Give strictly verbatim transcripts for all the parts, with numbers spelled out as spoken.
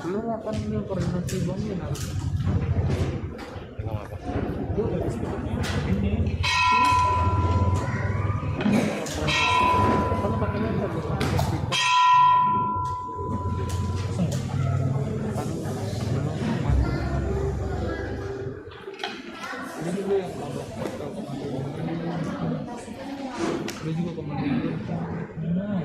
Lu akan lu koordinasi bang ya, nah. Kalau pakai laptop, ya, pakai speaker. Jadi lu yang komando. Lu juga komando. Nah.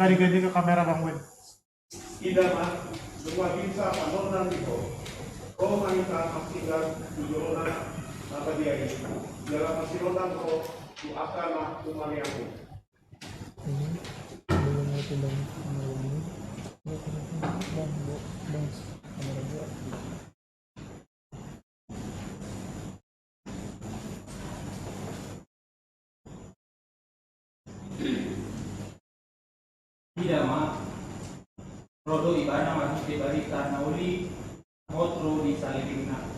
Nggak diganti ke kamera, Bang Win. Ida ma, nunga bisa panonnan ni ho. Ro ma hita marsingkat tu jolona na badia i. Jala marsinondang ho tu angka na humalianghu. Ida ma, ro do ibana marhite barita na uli, hot ro di salelengna.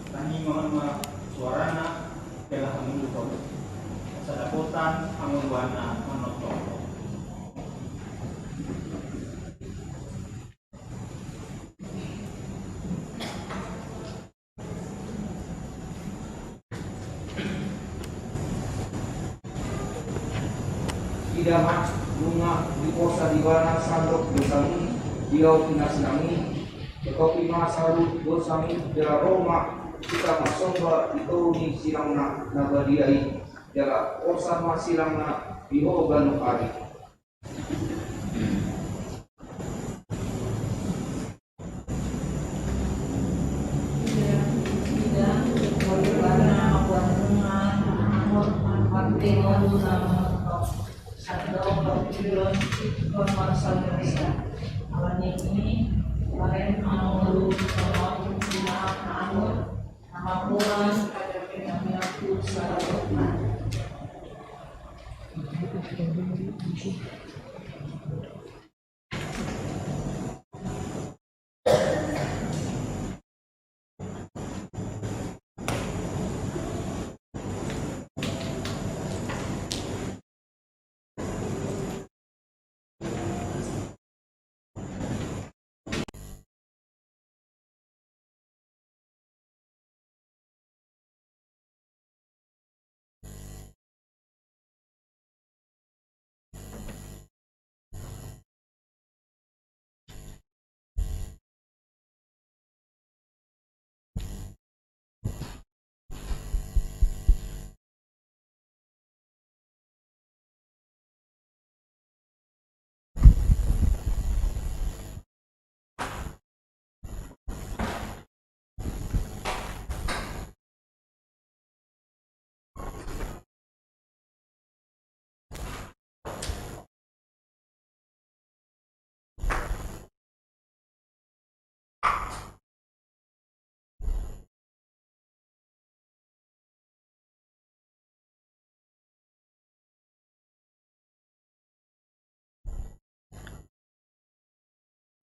Taringot ma suarana, jala hamulu ho. Asa dapotan hangoluanna manongtong. Ia ma, nunga diposa di ibana sandok dosami di laut na sinang i, tatopi ma saluhut dosami, jala ro ma hita marsomba di toru ni silangna na badia i, jala posa ma silangna di ho ganup ari.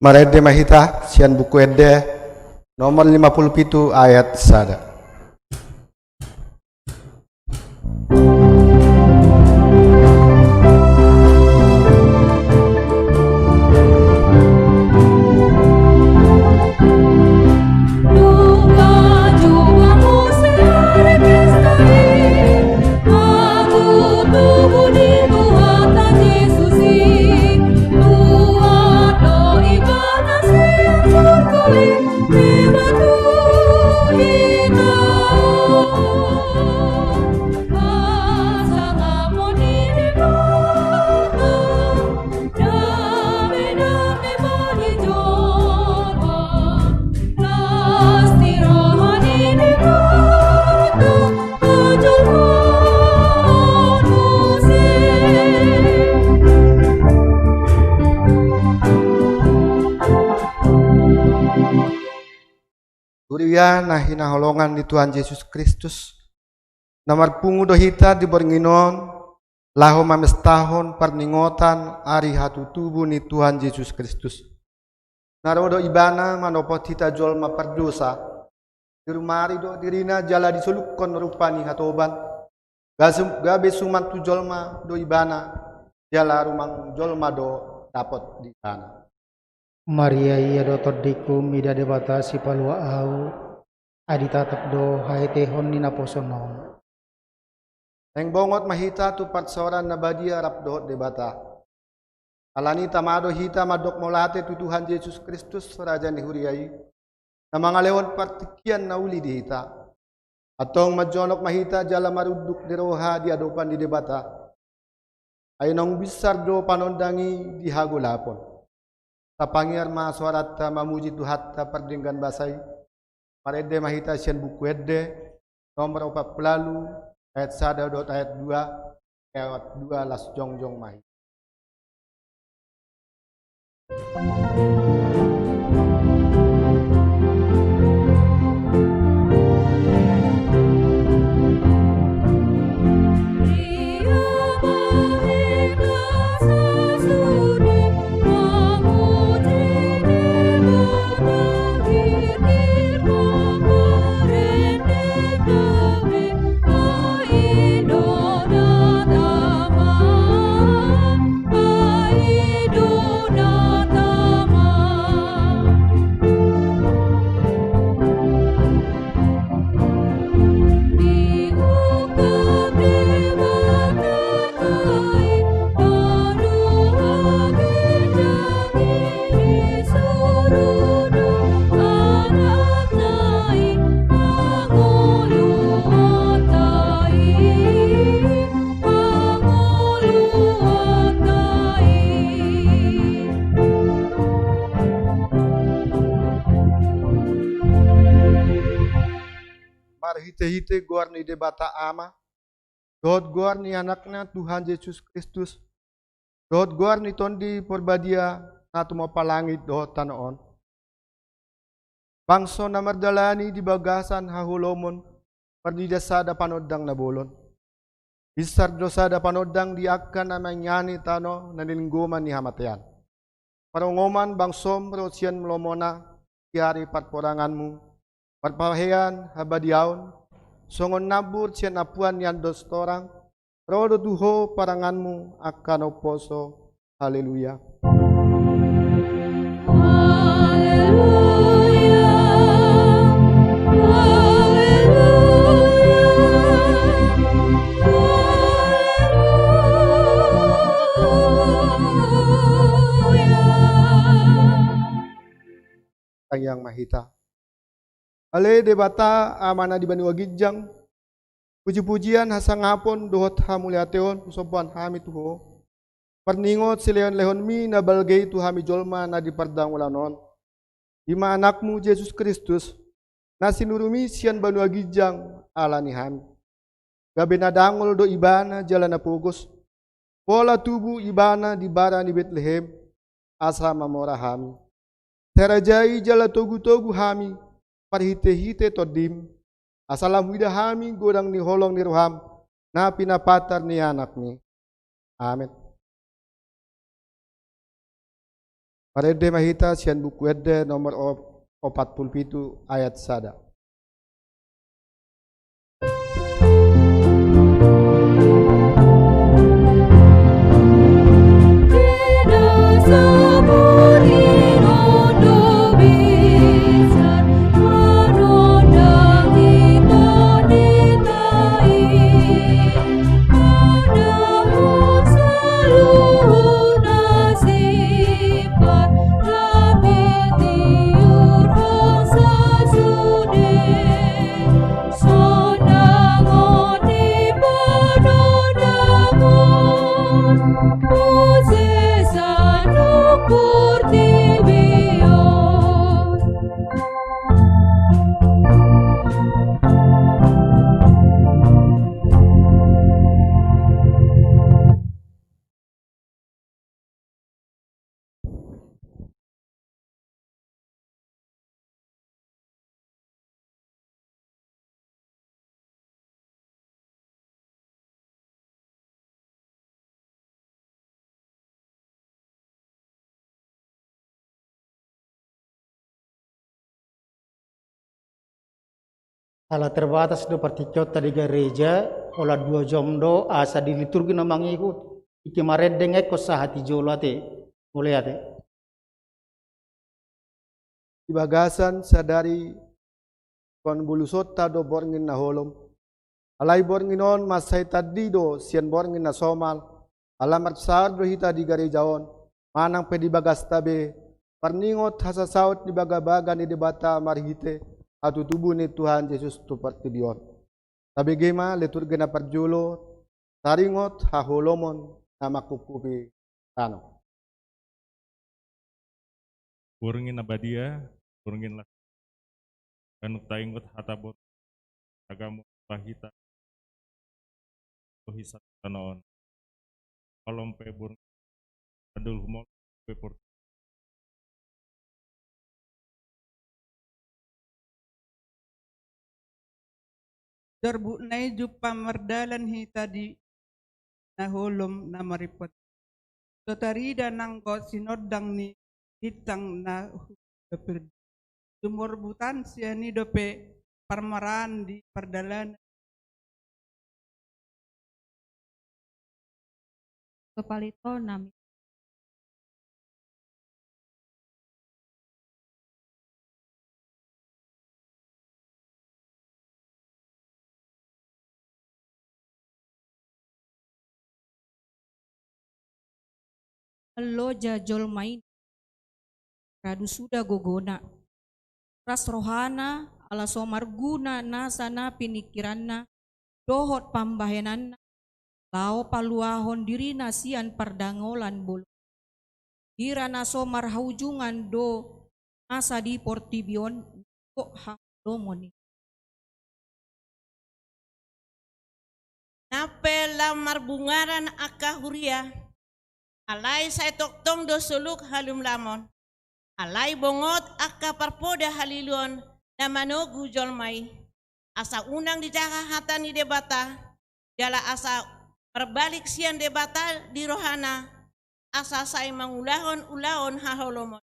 Marende ma hita sian Buku Ende nomor lima puluh pitu ayat sada. Huria na hinaholongan ni Tuhan Jesus Kristus, na marpungu do hita di borngin on laho mamestahon parningotan ari hatutubu ni Tuhan Jesus Kristus. Na ro do Ibana manopot hita jolma pardosa, dirumari do dirina jala disolukhon rupa ni hatoban, gabe suman tu jolma do Ibana, jala rumang jolma do dapot di Ibana. Maria, ia do tondingku, mida Debata sipalua ahu, ai ditatap do haetehon ni naposo-Na on. Naeng bongot ma hita tu parsaoran na badia rap dohot Debata. Alani i tama do hita mandok mauliate tu Tuhan Jesus Kristus, Raja ni huria i, na mangalehon partingkian na uli di hita. Antong manjonok ma hita jala marunduk ni roha di adopan ni Debata. Ai naung binsar do panondang i di hagolapon. Tapangiar ma soaranta mamuji Tuhanta pardenggan basa i. Marende ma hita sian Buku Ende nomor opat pulu ualu ayat sada dohot ayat dua. Ayat dua, las jongjong ma hita. marhite-hite goar ni Debata Ama, dohot goar ni Anakna Tuhan Jesus Kristus, dohot goar ni Tondi Porbadia na tumompa langit dohot tano on. Bangso na mardalani di bagasan haholomon, marnida sada panondang na bolon. Binsar do sada panondang di angka na mangiani tano na nilinggoman ni hamatean. Parumaen bangsom ro sian lomona di ari parporanganmu, marpahean habadiaon, songon nambur sian ampuan ni andos torang, ro do tu ho paranganmu angka na umposo. Haleluya. Haleluya. Haleluya. Haleluya. Tangiang ma hita. Ale Debata, Ama na di banua ginjang, puji-pujian, hasangapon dohot hamuliateon husomba hami tu ho, marningot silehon-lehonmi na balga i tu hami jolma na di pardalangon on, i ma Anakmu Jesus Kristus, na sinurumi sian banua ginjang ala ni hami. Gabe na dangol do Ibana jala na pogos. Pola tubu Ibana di bara ni Betlehem, asa mamora hami. Sai rajai jala togu-togu hami marhite-hite Tondim, asa lam huida hami godang ni holong ni roham na pinapatar ni Anakmi. Amen. Marende ma hita sian Buku Ende nomor op-, opat pulu pitu ayat sada. Ala terbatas do partingkianta di gareja, holan dua jam do, asa di liturgi na mangihut. Ingkon marende ingkon sahat i jolo ate. Mauliate. Di bagasan sadari songon bulusonta do borngin na holom. Alai borngin on mansai tandi do sian borngin na somal. Ala marsaor do hita di gareja on, manang pe di bagasta be, marningot hasasaut ni bagabaga ni Debata marhite hatutubu ni Tuhan Jesus tu portibi on. Tabege ma liturgi na parjolo, taringot haholomon na mangkuphupi tano. Borngin na badia, borngin las. Ganup taingot hata borngin, tagamon roha hita, dohot hita tu tano on. Holom pe borngin, andul humol pe por- Jorbutna i jumpang mardalan hita di na holom na maripot. So tarida nanggo sinondang ni bintang na hu-, sumorbutan sian i dope parmaraan di pardalanan. Kepalito nami. Loja jolma i radu suda gogona, ras rohana, ala so marguna nasa na piningkiranna dohot pambahenanna, laho paluahon dirina sian pardangolan bolon. Hira na so marhaujungan do nasa di portibi on, nangkok haholomon i. Nang pe lam marbungaran angka huria, alai sai tongtong do soluk halumlamon. Alai bongot angka parpoda haliluon na manogu jolma i. Asa unang dijaha hata ni Debata, jala asa marbalik sian Debata di rohana, asa sai mangulahon ulaon haholomon.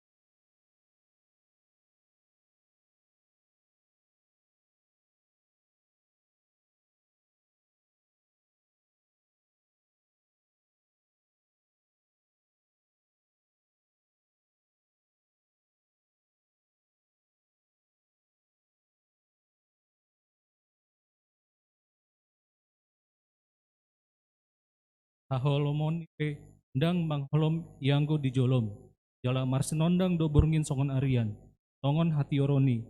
Haholomon i pe ndang mangholom ianggo di jolom, jala marsinondang do borngin songon arian, songon hatioron i.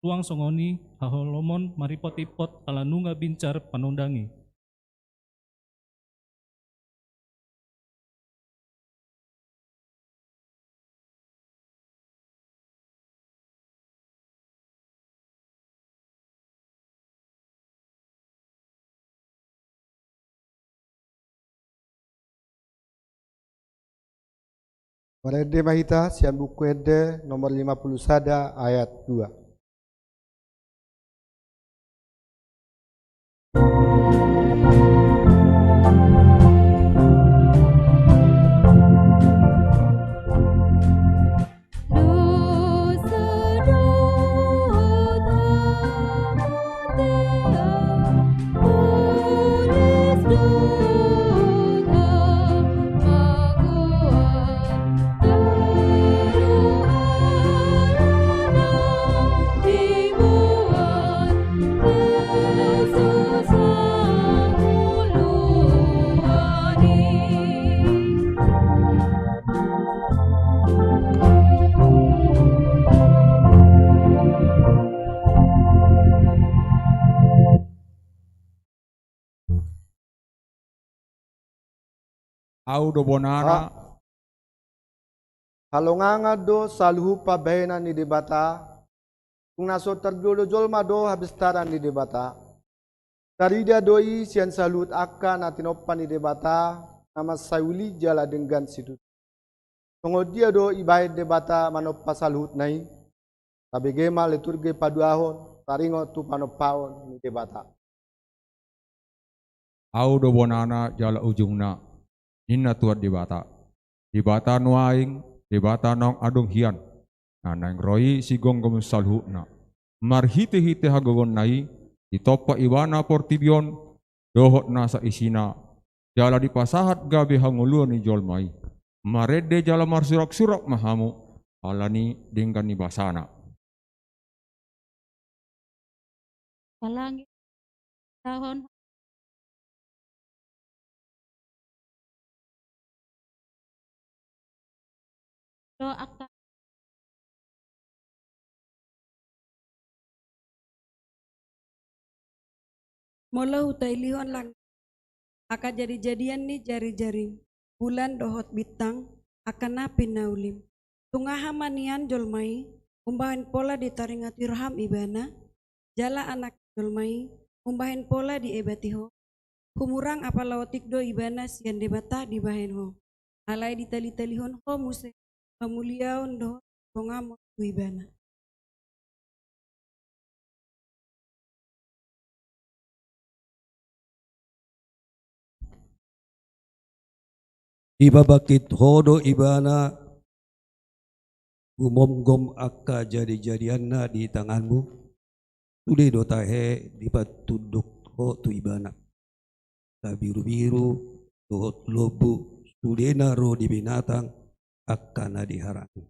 Suang songon i haholomon maripot-ipot ala nunga bincar panondang i. Marende ma hita sian Buku Ende nomor lima puluh sada ayat dua. Ahu do bonana. Ha-, halongangan do saluhut pambahenan ni Debata, tung na so tarjolo jolma do habistaran ni Debata. Tarida do i sian saluhut angka na tinompa ni Debata, na mansai uli jala denggan situtu. Songon dia do ibahen Debata manompa saluhutna i? Tabege ma liturgi paduahon, taringot tu panompaon ni Debata. Ahu do bonana jala ujungna, ninna Tuhan Debata. Debata nuaeng, Debata naung adong hian, na naeng ro i sigomgom saluhutna. Marhitehite hagogoonna i, ditompa ibana portibi on, dohot nasa isina, jala dipasahat gabe hangoluan ni jolma i. Marende jala marsuraksurak ma hamu, ala ni denggan ni basana. Palangit tahun do angka. Molo hutailihon langit, angka jadijadian ni jarijarim, bulan dohot bintang, angka na pinaulim. Tung aha ma nian jolma i, umbahen pola ditaringoti roham ibana, jala anak ni jolma i, umbahen pola diebati ho? Humurang apala otik do ibana sian Debata dibahen ho. Alai ditalitalihon ho muse hamuliaon dohot tongamon tu ibana. Dipabangkit ho do ibana, gumomgom angka jadijadianna di tanganmu. Sude do tahe dipatunduk ho tu ibana. Tabirubiru dohot lombu, sudena ro di binatang angka na di harangan.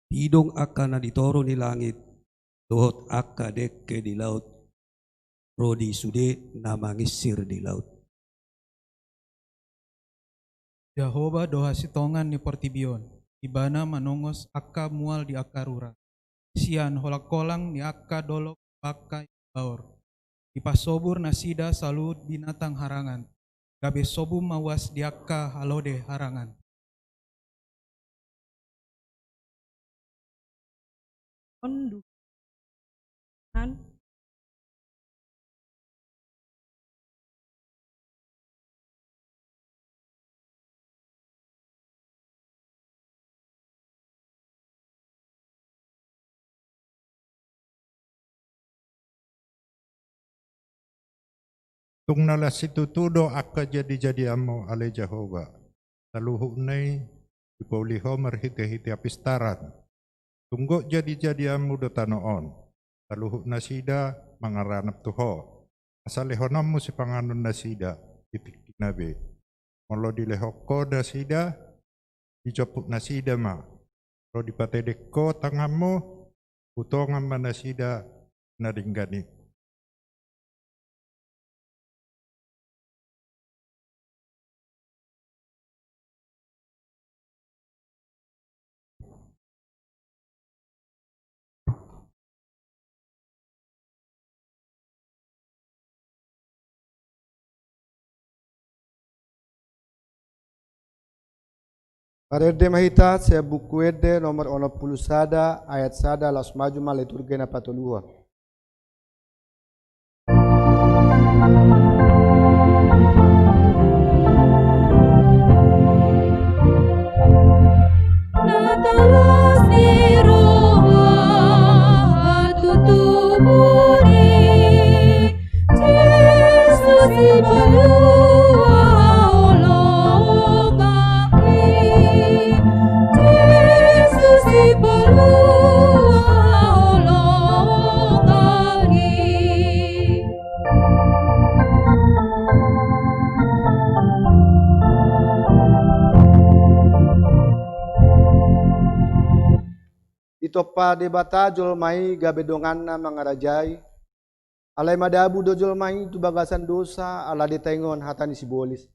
Pidong angka na di toru ni langit, dohot angka dengke di laut, ro di sude na manginsir di laut. Jahowa do hasitongan ni portibi on, ibana manongos angka mual di angka rura, sian holangkolang ni angka dolok bangka imbaor. Dipasobur nasida saluhut binatang harangan, gabe sobun ma uas di angka halode harangan. On du-, an. Tung na las situtu do angka jadijadianmu ale Jahowa. Saluhutna i dipauli Ho marhitehite hapistaran. Tung gok jadijadianmu do tano on. Saluhut nasida mangaranap tu Ho. Asa lehononmu sipanganon nasida di tingkina be. Molo dilehon Ho nasida, dijomput nasida ma. Molo dipatedek Ho tanganmu, hutongan ma nasida na denggan i. Marende ma hita sian Buku Ende nomor onom pulu sada, ayat sada, laos maju ma liturgi na patoluhon. Na tolhas ni roha tu tubuh ni Jesus, dipalua holong i. Jesus, dipalua holong i. Ditompa Debata jolma i gabe donganna mangarajai. Alai madabu do jolma i tu bagasan dosa, ala ditaingon hata ni sibolis.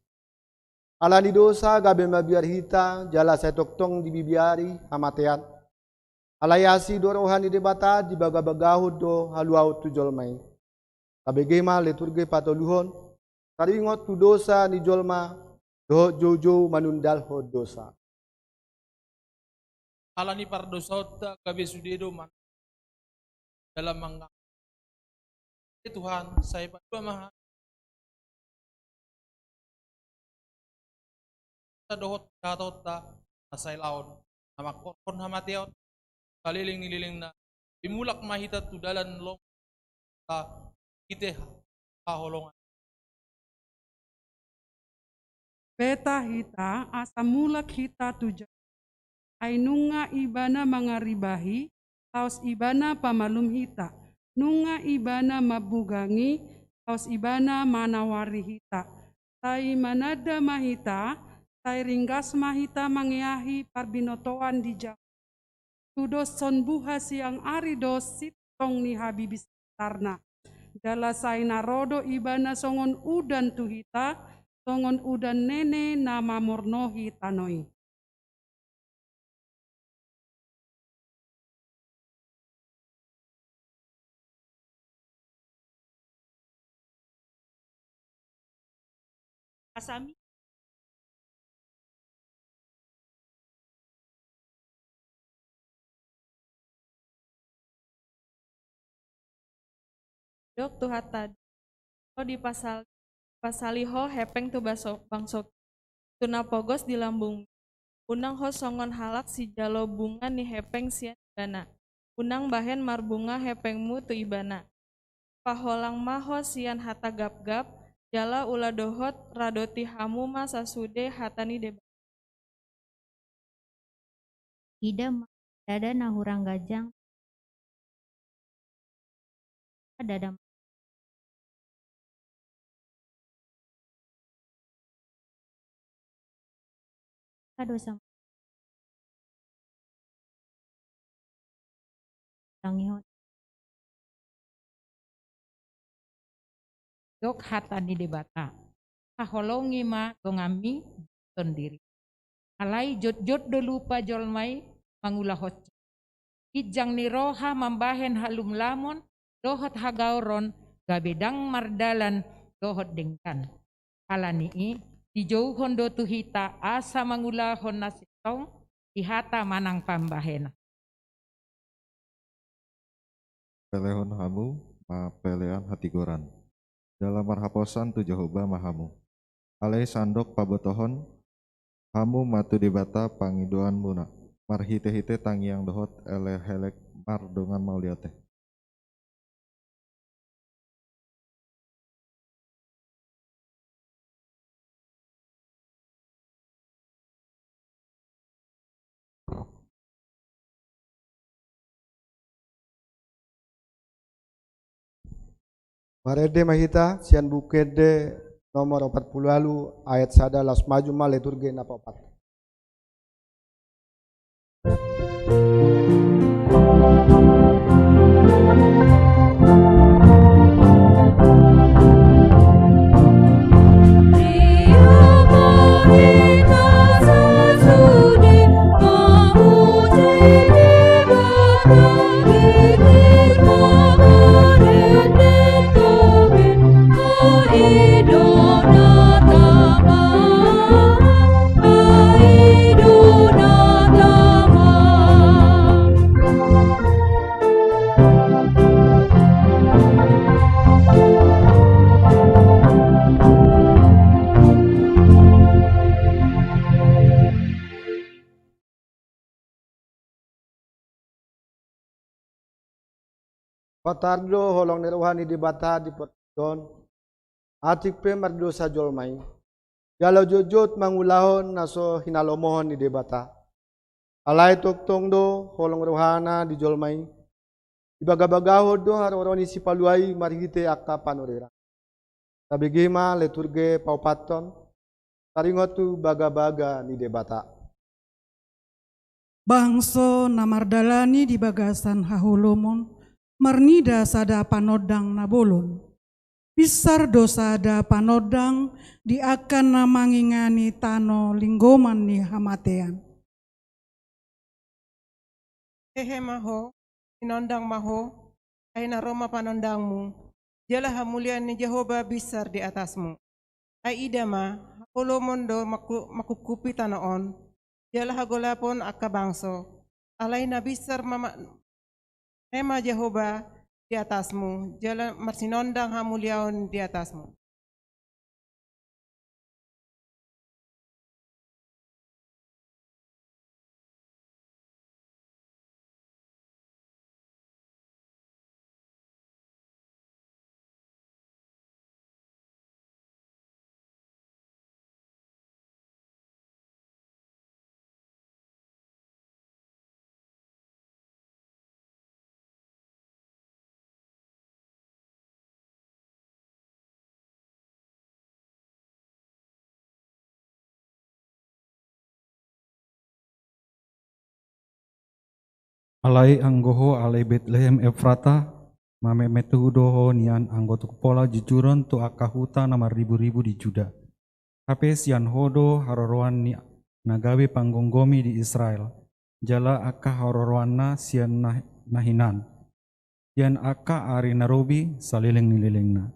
Ala ni dosa gabe mabiar hita, jala sai tongtong dibibiari hamatean. Alai asi do roha ni Debata, dibagabagahon do haluaon tu jolma i. Tabege ma liturgi patoluhon, taringot tu dosa ni jolma, dohot joujou manundalhon dosa. Ala ni pardosaonta gabe sude do man dalam mangga. E Tuhan, sai palua ma hami dohot hataonta na sai laon, na mangkorhon hamateon saleleng ni lelengna. Dimulak ma hita tu dalan lomo marhite haholongan. Beta hita asa mulak hita tu Jahowa. Ai nunga Ibana mangaribahi, laos Ibana pamalum hita. Nunga Ibana mambugangi, laos Ibana manawari hita. Sai mananda ma hita, sai ringgas ma hita mangeahi parbinotoan di Jahowa. Tudoshon buha siang ari do sintong ni habibisarna. Jala sai na ro do Ibana songon udan tu hita, songon udan nene na mamornohi tano i. Asa mi- Didok Tuhanta, didok dipasal-, dipasali ho hepeng tu baso-, bangso, tu na pogos di lambungmi. Unang ho songon halak sijalo bunga ni hepeng sian ibana. Unang bahen marbunga hepengmu tu ibana. Paholang ma ho sian hata gapgap, jala ula dohot radoti hamu ma sasude hata ni Debata. Ida ma ndada na hurang ganjang, ndada ma angka dosa tangihon. Didok hata ni Debata, haholongi ma donganmi tondir. Alai jotjot do lupa jolma i mangulahonsi. Ginjang ni roha mambahen halumlamon dohot hagaoron, gabe ndang mardalan dohot denggan. Ala ni i, dijouhon do tu hita asa mangulahon na sintong di hata manang pambahenan. Pelehon hamu ma pelean hatigoran. Jala marhaposan tu Jahowa ma hamu. Alai sandok pabotohon hamu ma tu Debata pangidoanmuna, marhitehite tangiang dohot elekelek mardongan mauliate. Marende ma hita sian Buku Ende nomor opat pulu ualu ayat sada, laos maju ma liturgi na paopat. Patar do holong ni roha ni Debata di portibi on, atik pe mardosa jolma i, jala jotjot mangulahon na so hinalomohon ni Debata. Alai tongtong do holong rohana di jolma i, dibagabagahon do haroro ni Sipalua i marhite angka panurirang. Tabege ma liturgi paopathon, taringot tu bagabaga ni Debata. Bangso na mardalani di bagasan haholomon, marnida sada panondang na bolon. Binsar do sada panondang di angka na mangingani tano linggoman ni hamatean. Hehe ma ho, sinondang ma ho, ai na ro ma panondangmu, jala hamuliaon ni Jahowa binsar di atasmu. Ai ida ma, haholomon do mangku-, mangkupkupi tano on, jala hagolapon angka bangso. Alai na binsar ma, ma, hehe ma Jahowa di atasmu, jala marsinondang hamuliaon di atasmu. Alai anggo ho ale Betlehem Efrata, mamemete do ho nian anggo tung pola jujuron tu angka huta na marriburibu di Juda. Hape sian ho do haroroan ni na gabe panggomgomi di Israel, jala angka haroroanna sian na, na hinan, sian angka ari na robi saleleng ni lelengna.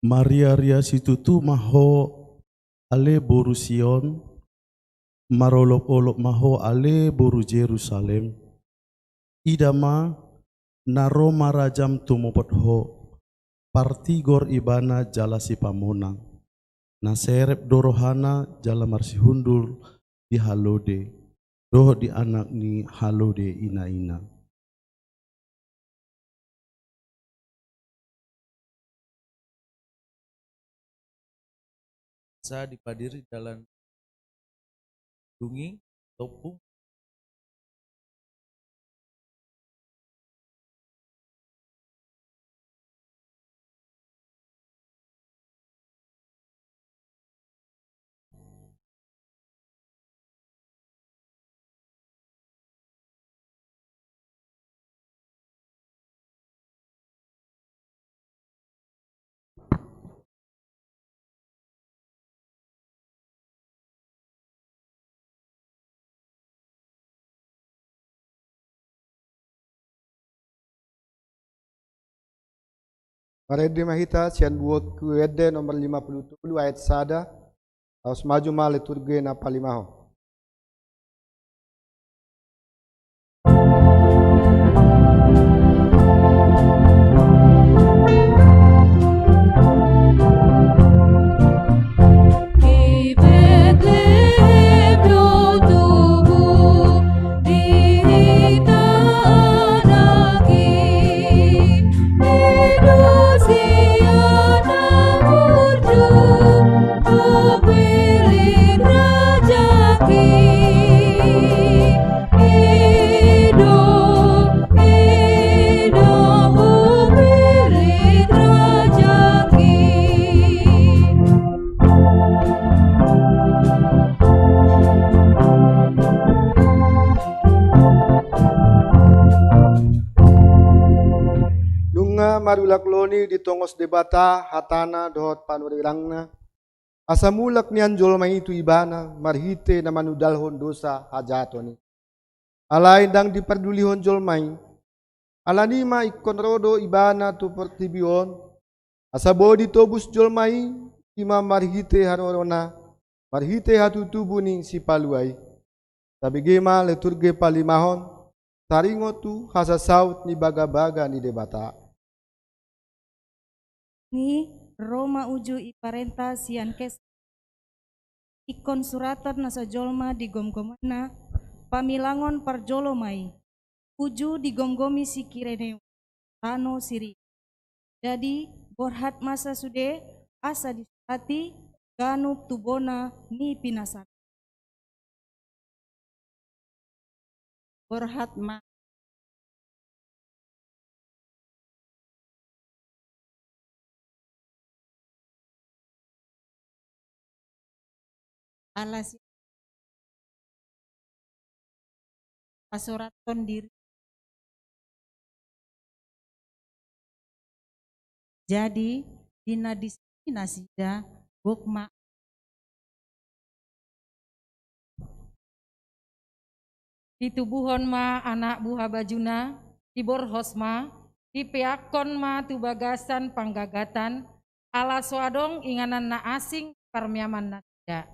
Mariaria situtu ma ho ale boru Sion, marolopolop ma ho ale boru Jerusalem. Ida ma, na ro ma rajam tumopot ho, partigor ibana jala sipamonang. Na serep do rohana jala marsihundul di halode, dohot di anak ni halode inaina. Sa dipadiri dalan dungi, tompung. Marende ma hita sian Buku Ende nomor lima pulu tolu ayat sada, laos maju ma liturgi na palimahon. ditongos Debata hatana dohot panurirangna, asa mulak nian jolma i tu ibana marhite na manundalhon dosa hajahaton i. Alai ndang dipardulihon jolma i. Alani i ma ingkon ro do ibana tu portibi on, asa boi ditobus jolma i, i ma marhite harorona, marhite hatutubu ni Sipalua i. Tabege ma liturgi palimahon, taringot tu hasasaut ni bagabaga ni Debata. Ni ro ma uju i parenta sian Kesar. Ingkon suratan nasa jolma di gomgomonna, pamilangon parjolo ma i. Uju digomgomi si Kireneo, tano Siria. Jadi, borhat ma sa sude, asa disurati, ganup tubona ni pinasaran. Borhat ma. Ala si pasorathon diri. Jadi, di na disi nasida, gok ma. Ditubuhon ma anak buha bajuna, diborhos ma, dipeakkon ma tu bagasan panggagatan, ala so adong inganan na asing parmeaman nasida.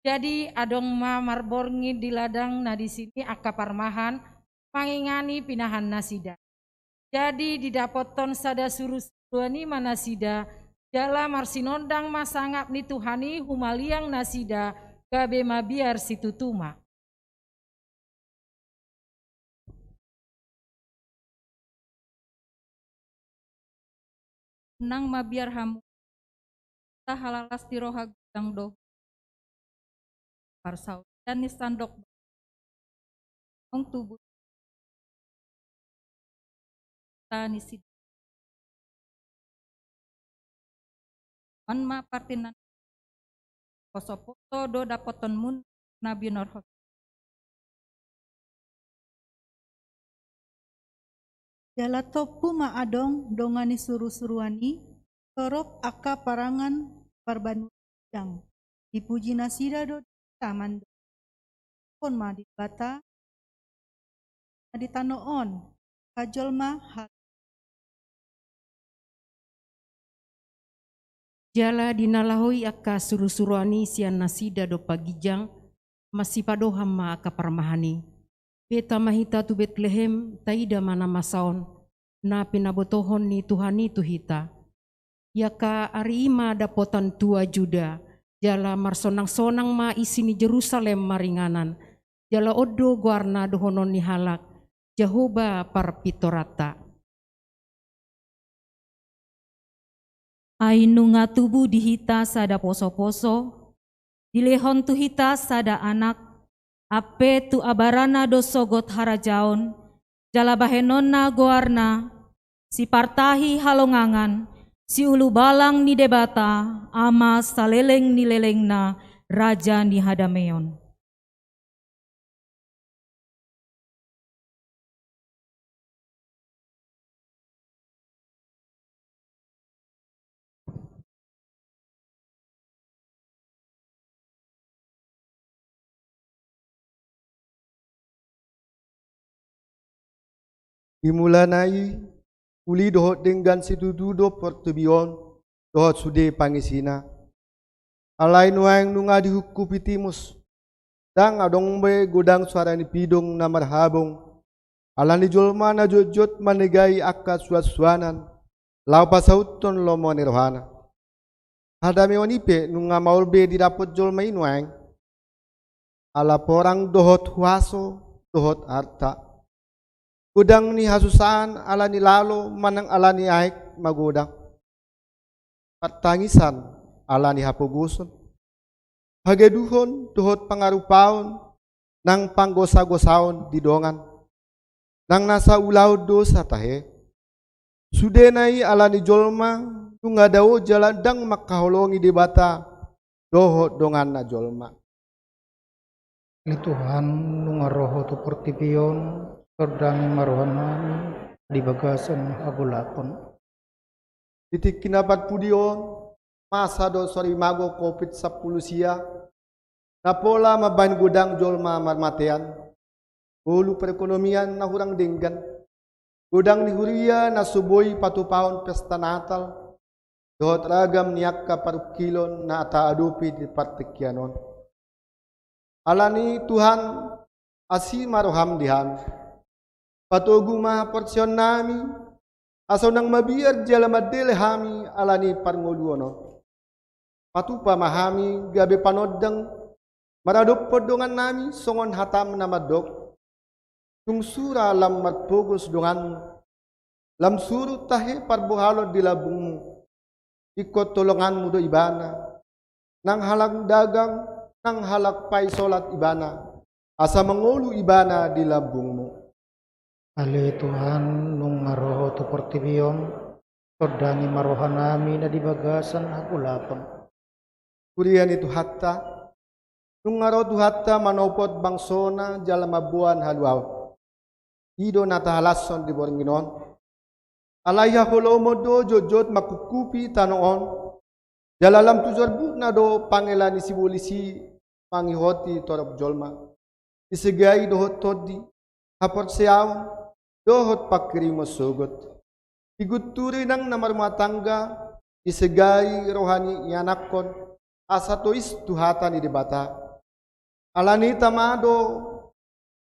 Jadi adong ma marborngin di ladang na disi ni angka parmahan, mangingani pinahan nasida. Jadi didapothon sada surusuruan i ma nasida, jala marsinondang ma sangap ni Tuhan i humaliang nasida, gabe mabiar situtu ma. Nang mabiar hamu, ta halalas di roha godang do. Parsaulian ni sandok, ong tubu ta ni si. On ma partinangi, posoposo do dapothonmuna na binorhon. Jala tompu ma adong dongan ni surusuruan i, torop angka parangan parbanuan. Dipuji nasida do di taman do. Pon ma di Debata na di tano on, hajolma hal. Jala di na laho i angka surusuruan i sian nasida dompak ginjang, masipadohan ma angka parmahan i. Beta ma hita tu Betlehem, taida ma na masa on, na pinabotohon ni Tuhan i tu hita. Ia angka ari i ma dapotan tua Juda, jala marsonang-sonang ma isi ni Jerusalem maringanan, jala on do goarna dohonon ni halak, Jahowa parpintoranta. Ai nunga tubu di hita sada posoposo, dilehon tu hita sada anak, ampe tu abarana do sogot harajaon, jala bahenonna goarna, Sipartahi Halongangan, Siulubalang ni Debata, Ama saleleng ni lelengna, Raja ni hadameon. Di mulana i, uli dohot denggan situtu do portibi on, dohot sude pangisina. Alai nuaeng nunga dihungkupi timus, ndang adong be godang soara ni pidong na marhabong, ala ni jolma na jotjot manegai angka suansuanan, laho pasauthon lomo ni rohana. Hadameon i pe nunga maol be didapot jolma i nuaeng. Ala porang dohot huaso, dohot arta. Godang ni hasusaan ala ni lalo manang ala ni aek magodang. Partangisan ala ni hapogoson. Hagaduhon dohot pangarupaon nang panggosagosaon di dongan. Nang nasa ulaon dosa tahe. Sudena i ala ni jolma, nunga dao jala ndang mangkaholongi Debata, dohot donganna jolma. Ale Tuhan, nunga ro Ho tu portibi on, sondangi ma rohanami di bagasan hagolapon. Di tingki na parpudi on, masa do sorimago covid sampulu sia, na pola mambahen godang jolma marmatean, ngolu perekonomian na hurang denggan, godang ni huria na so boi patupahon pesta Natal, dohot ragam ni angka parungkilon na taadopi di partingkian on. Alani i Tuhan, asi ma roham di hami. Patogu ma haporseaonnami, asa unang mabiar jala mandele hami alani parngoluon on. Patupa ma hami gabe panondang maradophon dongannami songon hatam na mandok: Tung sura lam marpogos donganmu, lam surut tahe parbohalon di lambungmu. Ingkon tolonganmu do ibana, nang halak dagang, nang halak paisolat ibana, asa mangolu ibana di lambungmu. Ale Tuhan, nunga ro Ho tu portibi on, tondangi ma rohanami na di bagasan hagolapon. Huria ni Tuhanta, nunga ro Tuhanta manopot bangsona jala mamboan haluaon. I do na tahalashon di borngin on. Alai haholomon do jotjot mangkuphupi tano on, jala lam tu jorbutna do pangela ni sibolis i mangihoti torop jolma. Disegai dohot tondi, haporseaon, dohot pangkirimon sogot. Digunturi nang na marrumah tangga, disegai roha ni ianakhon, asa tois tu hata ni Debata. Alani i tama do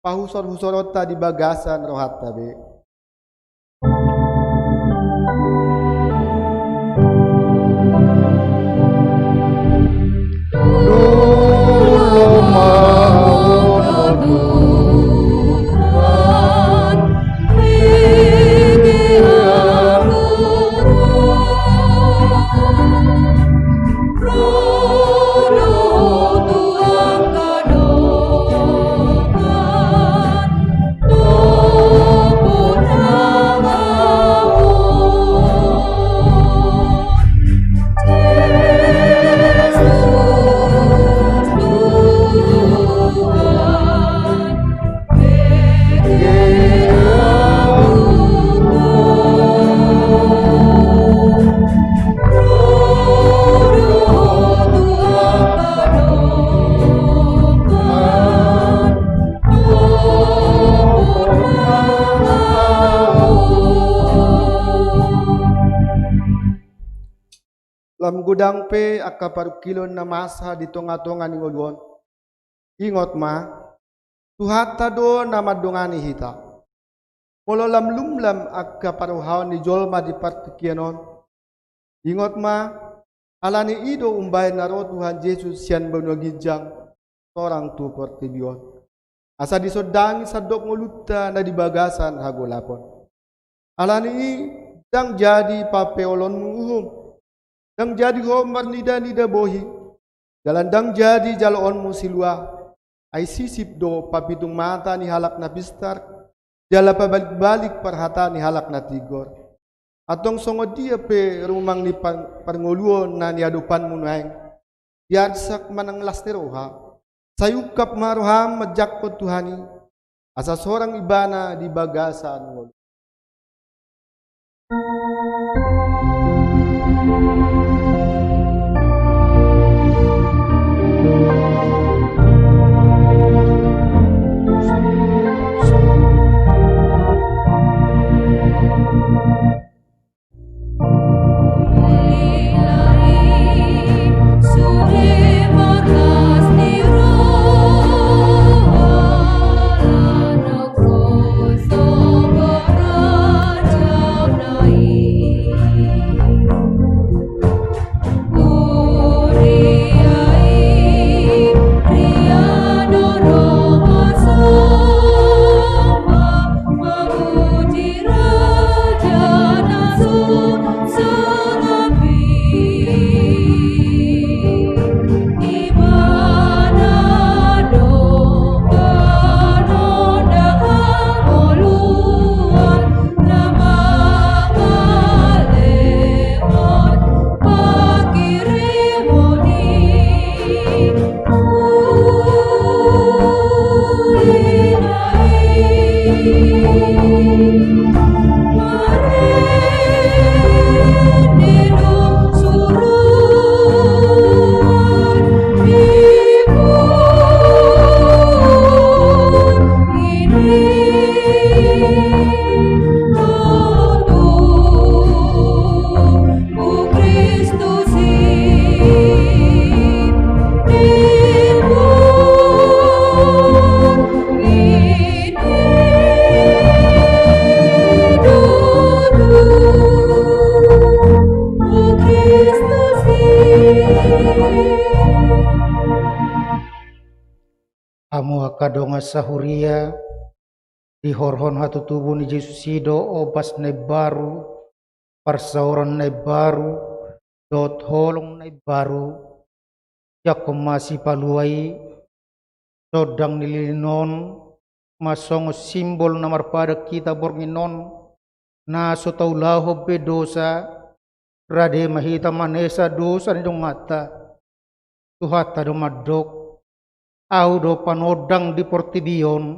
pahusorhusoronta di bagasan rohanta be. Lam godang pe angka parungkilon na masa di tongatonga ni ngolu on, ingot ma, Tuhanta do na mandongani hita. Molo lam lumlam angka parrohaon ni jolma di partingkian on, ingot ma, alani i do umbahen na ro Tuhan Jesus sian banua ginjang torang tu portibi on, asa disondangi sandok ngolunta na di bagasan hagolapon. Alani i, ndang jadi papeolonmu uhum, ndang jadi ho marnidanida bohi, jala ndang jadi jaloonmu silua. Ai sisip do papitung mata ni halak na pistar, jala pabalikbalik parhata ni halak na tigor. Antong songon dia pe rumang ni par-, parngoluon na niadopanmu nuaeng, diarsak manang las ni roha, sai ungkap ma roham manjangkon Tuhan i, asa sorang ibana di bagasan ngolu. Hamu angka dongan sahuria, dihorhon hatutubu ni Jesus i do ombas na imbaru, parsaoran na imbaru, dohot holong na imbaru. Jangkon ma Sipalua i, sondang ni lilin on, ma songon simbol na marpadan hita borngin on, na so taulahon be dosa, rade ma hita manesa dosa ni donganta. Tuhanta do mandok, Ahu do panondang di portibi on,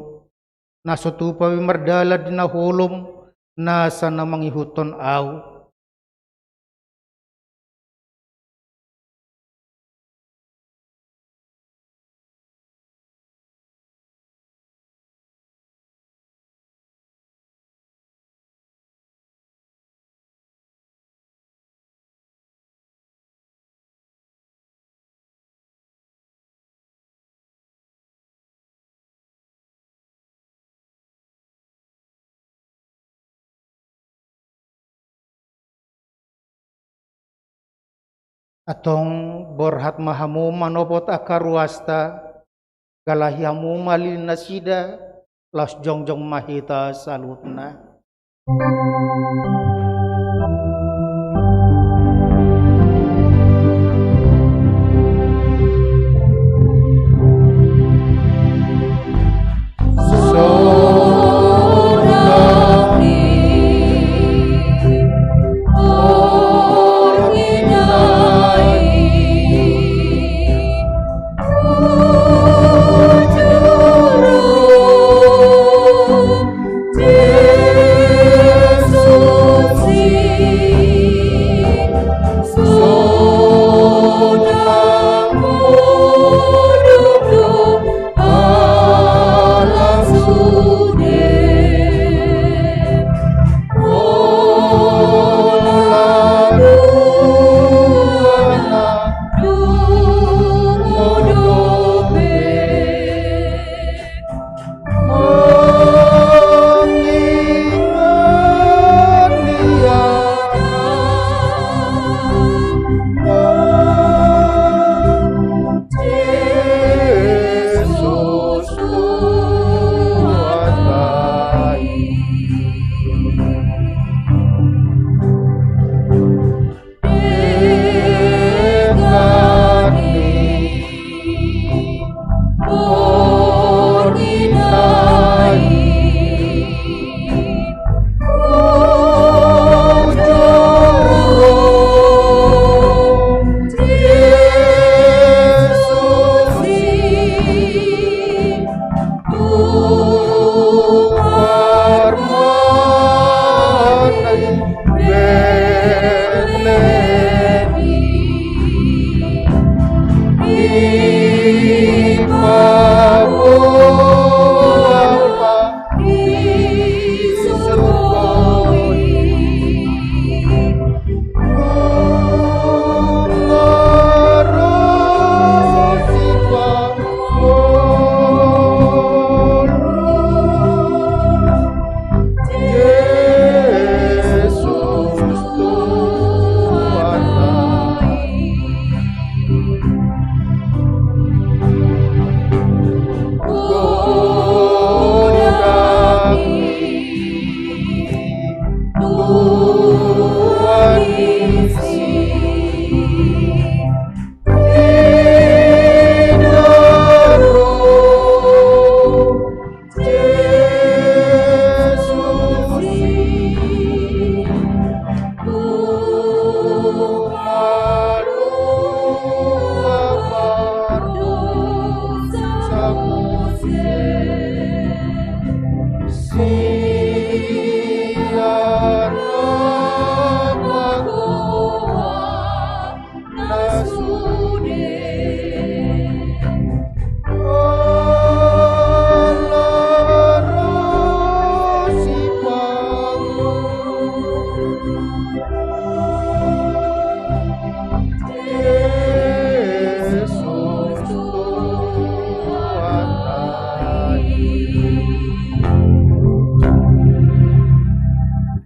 na so tupa be mardalan di na holom, nasa na mangihuthon Ahu. Antong borhat ma hamu manopot angka ruasta, galahi hamu ma lilin nasida, laos jongjong ma hita saluhutna.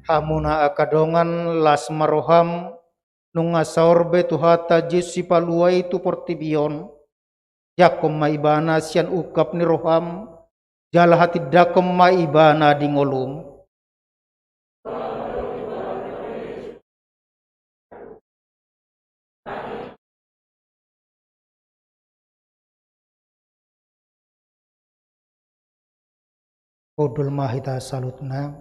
Hamuna angka dongan, las ma roham, nunga saor be Tuhanta Jesus Sipalua i tu portibi on. Jangkon ma Ibana sian ungkap ni roham, jala hatindangkon ma Ibana di ngolum. Hundul ma hita saluhutna.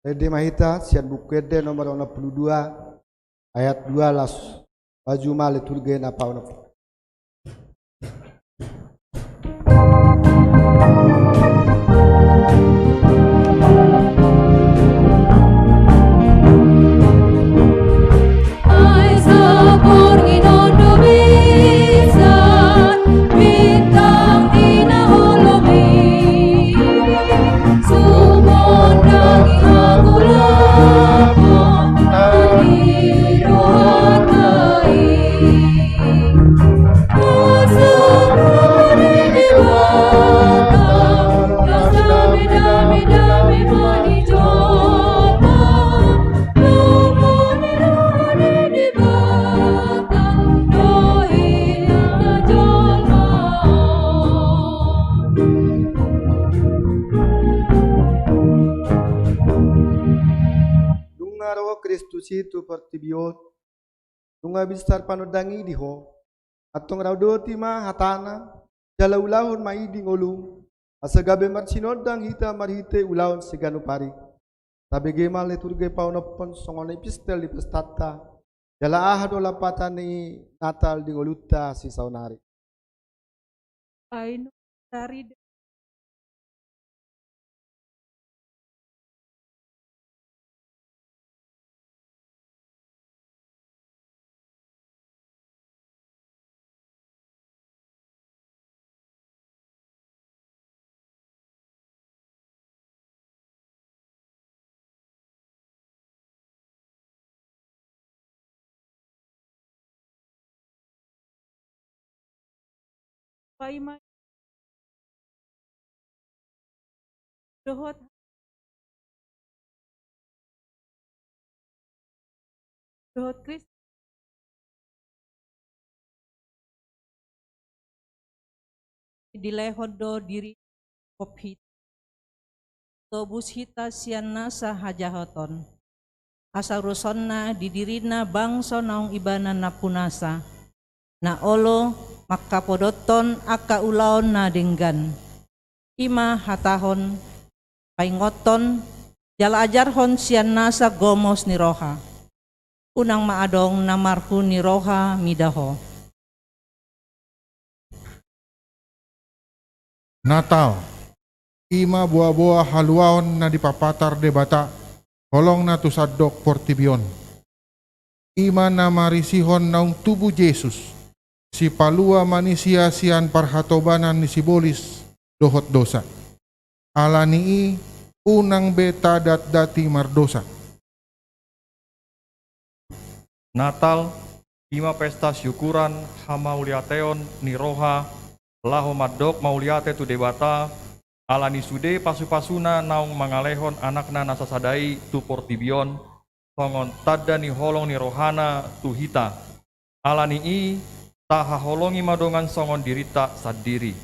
Ende ma hita sian Buku Ende nomor onom pulu dua, ayat dua laos. Maju ma liturgi na paonom. Nunga ro Kristus i tu portibi on, nunga binsar panondang i di ho, antong radothon i ma hatana, jala ulahon ma i di ngolum, asa gabe marsinondang hita marhite ulaon siganup ari. Tabege ma liturgi paonomhon songon epistel ni pestanta, jala aha do lampatan ni Natal di ngolunta sisaonari. Ai nunga tarida paima dohot, dohot Kristus. Dilehon do diri hop hita. Tobus hita sian nasa hajahaton. Hasarusonna di dirina bangso naung ibana nampunasa. Na olo mangkapodothon angka ulaon na denggan. I ma hatahon, paingothon, jala ajarhon sian nasa gomos ni roha. Unang ma adong na marhuni roha mida ho. Natal, i ma boaboa haluaon na dipapatar Debata, holongna tu sandok portibi on. I ma na marisihon naung tubu Jesus, sipalua manisia sian parhatobanan ni sibolis dohot dosa. Alani i unang be tadatdati mardosa. Natal, i ma pesta siukuran hamauliateon ni roha, laho mandok mauliate tu Debata, ala ni sude pasupasuna naung mangalehon Anakna na sasada i tu portibi on, songon tanda ni holong ni rohana tu hita. Alani i, tahaholongi ma dongan songon dirinta sandiri.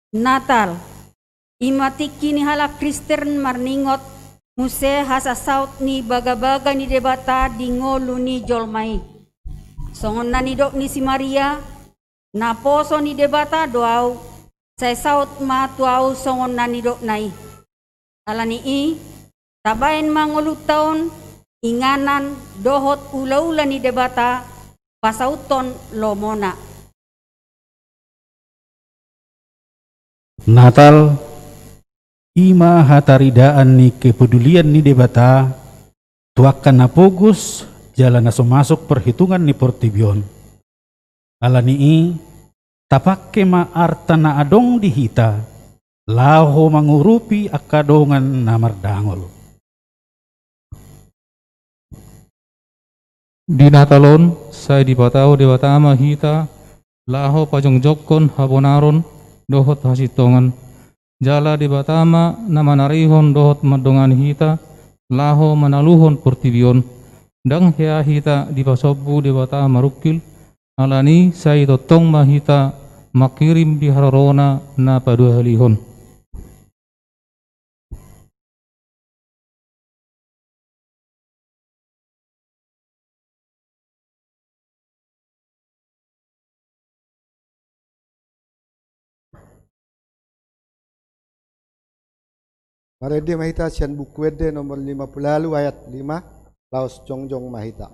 Natal, i ma tingki ni halak Kristen marningot muse hasasaut ni bagabaga ni Debata di ngolu ni jolma i. Songon na nidok ni si Maria, naposo ni Debata do ahu, sai saut ma tu ahu songon na nidokna i. Alani i, tabaen ma ngolunta on inganan dohot ulaula ni Debata pasauthon lomona. Natal, i ma hataridaan ni kepedulian ni Debata tu angka na pogos jala na so masuk perhitungan ni portibi on. Alani i, tapangke ma arta na adong di hita, laho mangurupi angka dongan na mardangol. Di Natal on, sai dipatau Debata ma hita, laho pajongjongkon habonaron dohot hasintongan. Jala Debata ma na manarihon dohot mandongani hita, laho manaluhon portibi on. Ndang hea hita dipasombu Debata marungkil, alani i sai tongtong ma hita manghirim di harorona na paduahalihon. Marende ma hita sian Buku Ende nomor lima pulu ualu ayat lima, laos jongjong ma hita.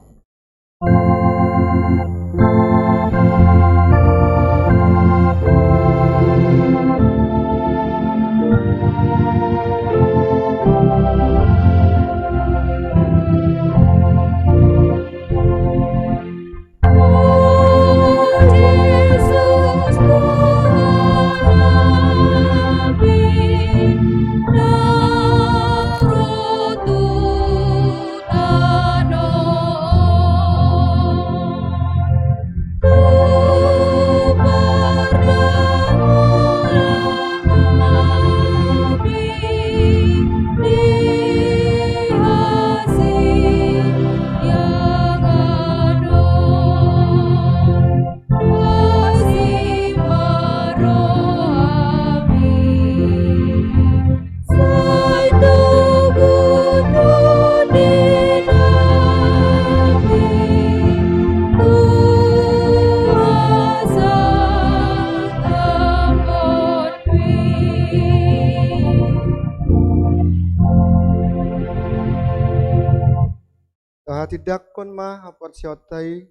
Tahatindangkon ma haporseaonta i,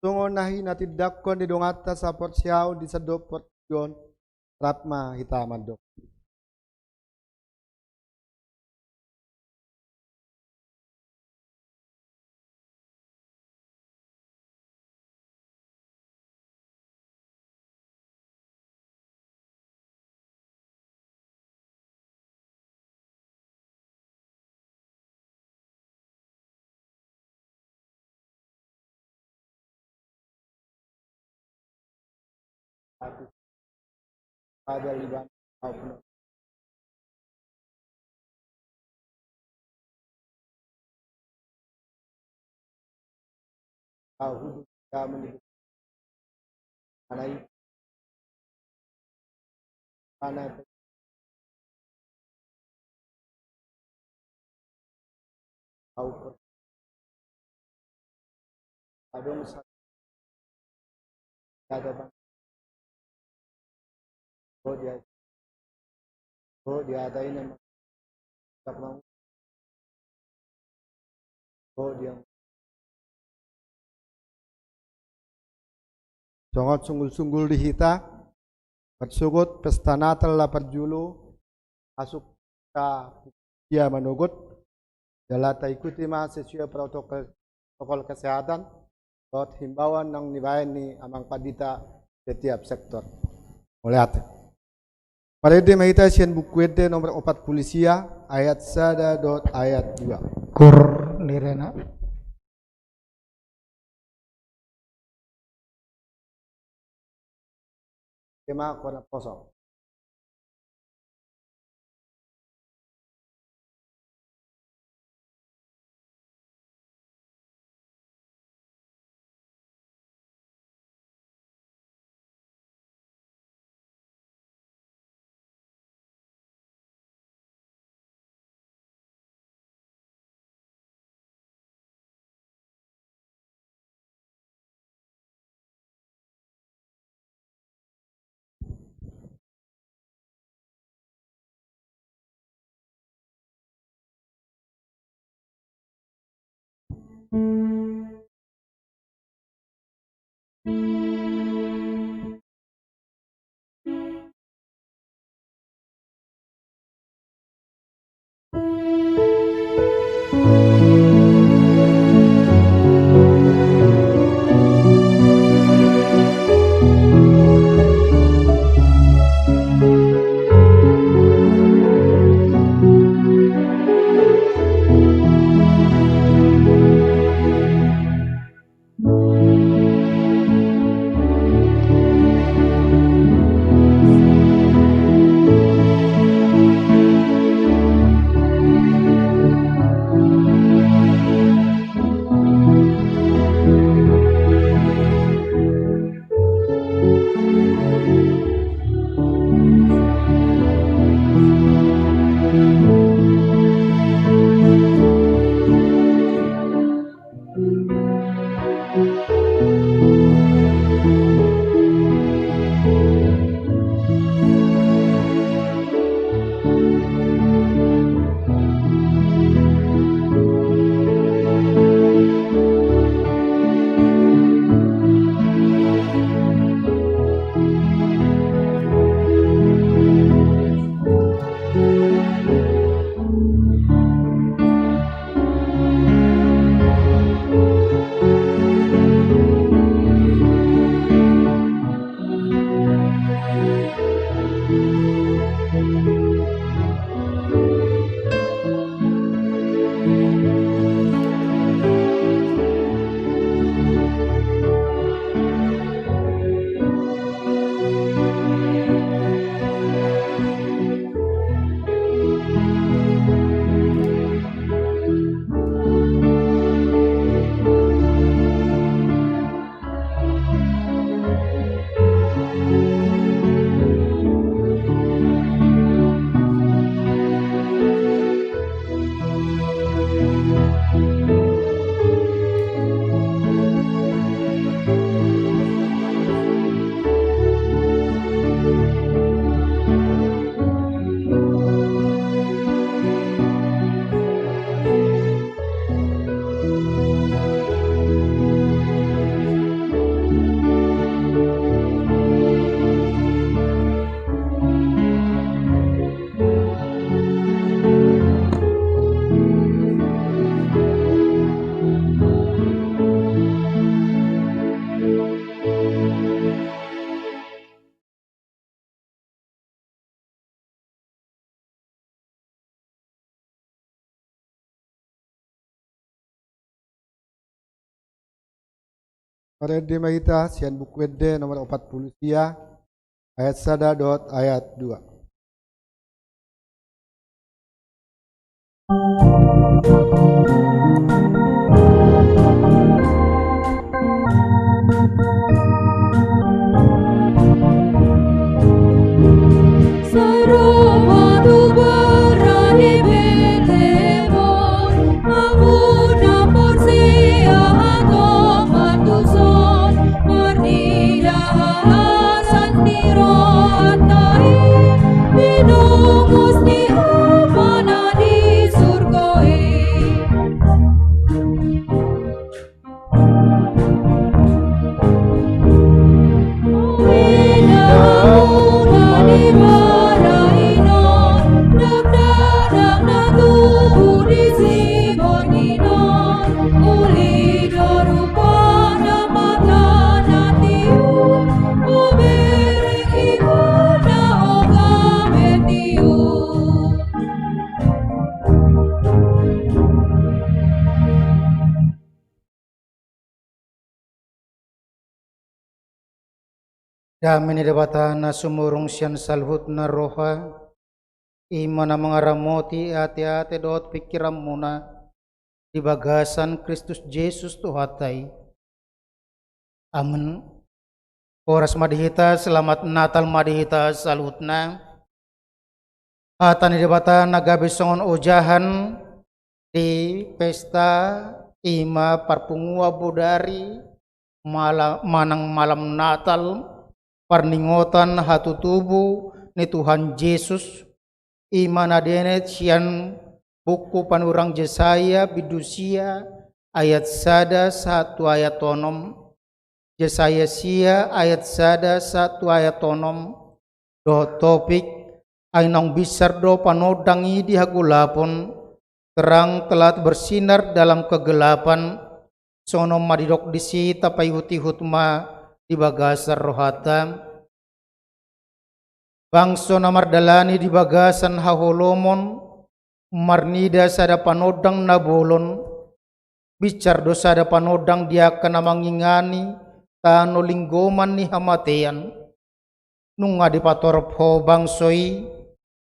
songon na hinatindangkon ni donganta sahaporseaon di sandok portibi on. Rap ma hita mandok. Adong sa-, ada bang. Ho dia, ho dia ada ini. Ho dia. Songon sunggul-sunggul di hita, marsogot pesta Natal na parjolo, masuk ka dia manogot, jala taikuti ma sesuai protokol, protokol kesehatan, dohot himbauan naung nibaen ni amang pandita setiap sektor. Mauliate. Marende ma hita sian Buku Ende nomor opat pulu sia, ayat sada dohot ayat dua. Kur nirena. Ema kona poso. Marende ma hita sian Buku Ende nomor opat pulu sia, ayat sada dohot ayat dua. Dame ni Debata na sumurung sian saluhutna roha, i ma na mangaramoti ateate dohot pingkiranmuna di bagasan Kristus Jesus Tuhanta i. Amen. Horas ma di hita, selamat Natal ma di hita saluhutna. Hata ni Debata na gabe songon ojahan di pesta, i ma parpunguan bodari mala-, manang malam Natal, parningotan hatutubu ni Tuhan Jesus, i ma na dienet sian buku panurirang Jesaya bindu sia ayat sada sahat tu ayat onom. Jesaya sia ayat sada sahat tu ayat onom, dohot topik, ai naung binsar do panondang i di hagolapon, terang telah bersinar dalam kegelapan, songon on ma didok disi tapaihutihut ma di bagasan rohanta. Bangso na mardalani di bagasan haholomon, marnida sada panondang na bolon, binsar do sada panondang di angka na mangingani tano linggoman ni hamatean. Nunga dipatorop ho bangso i,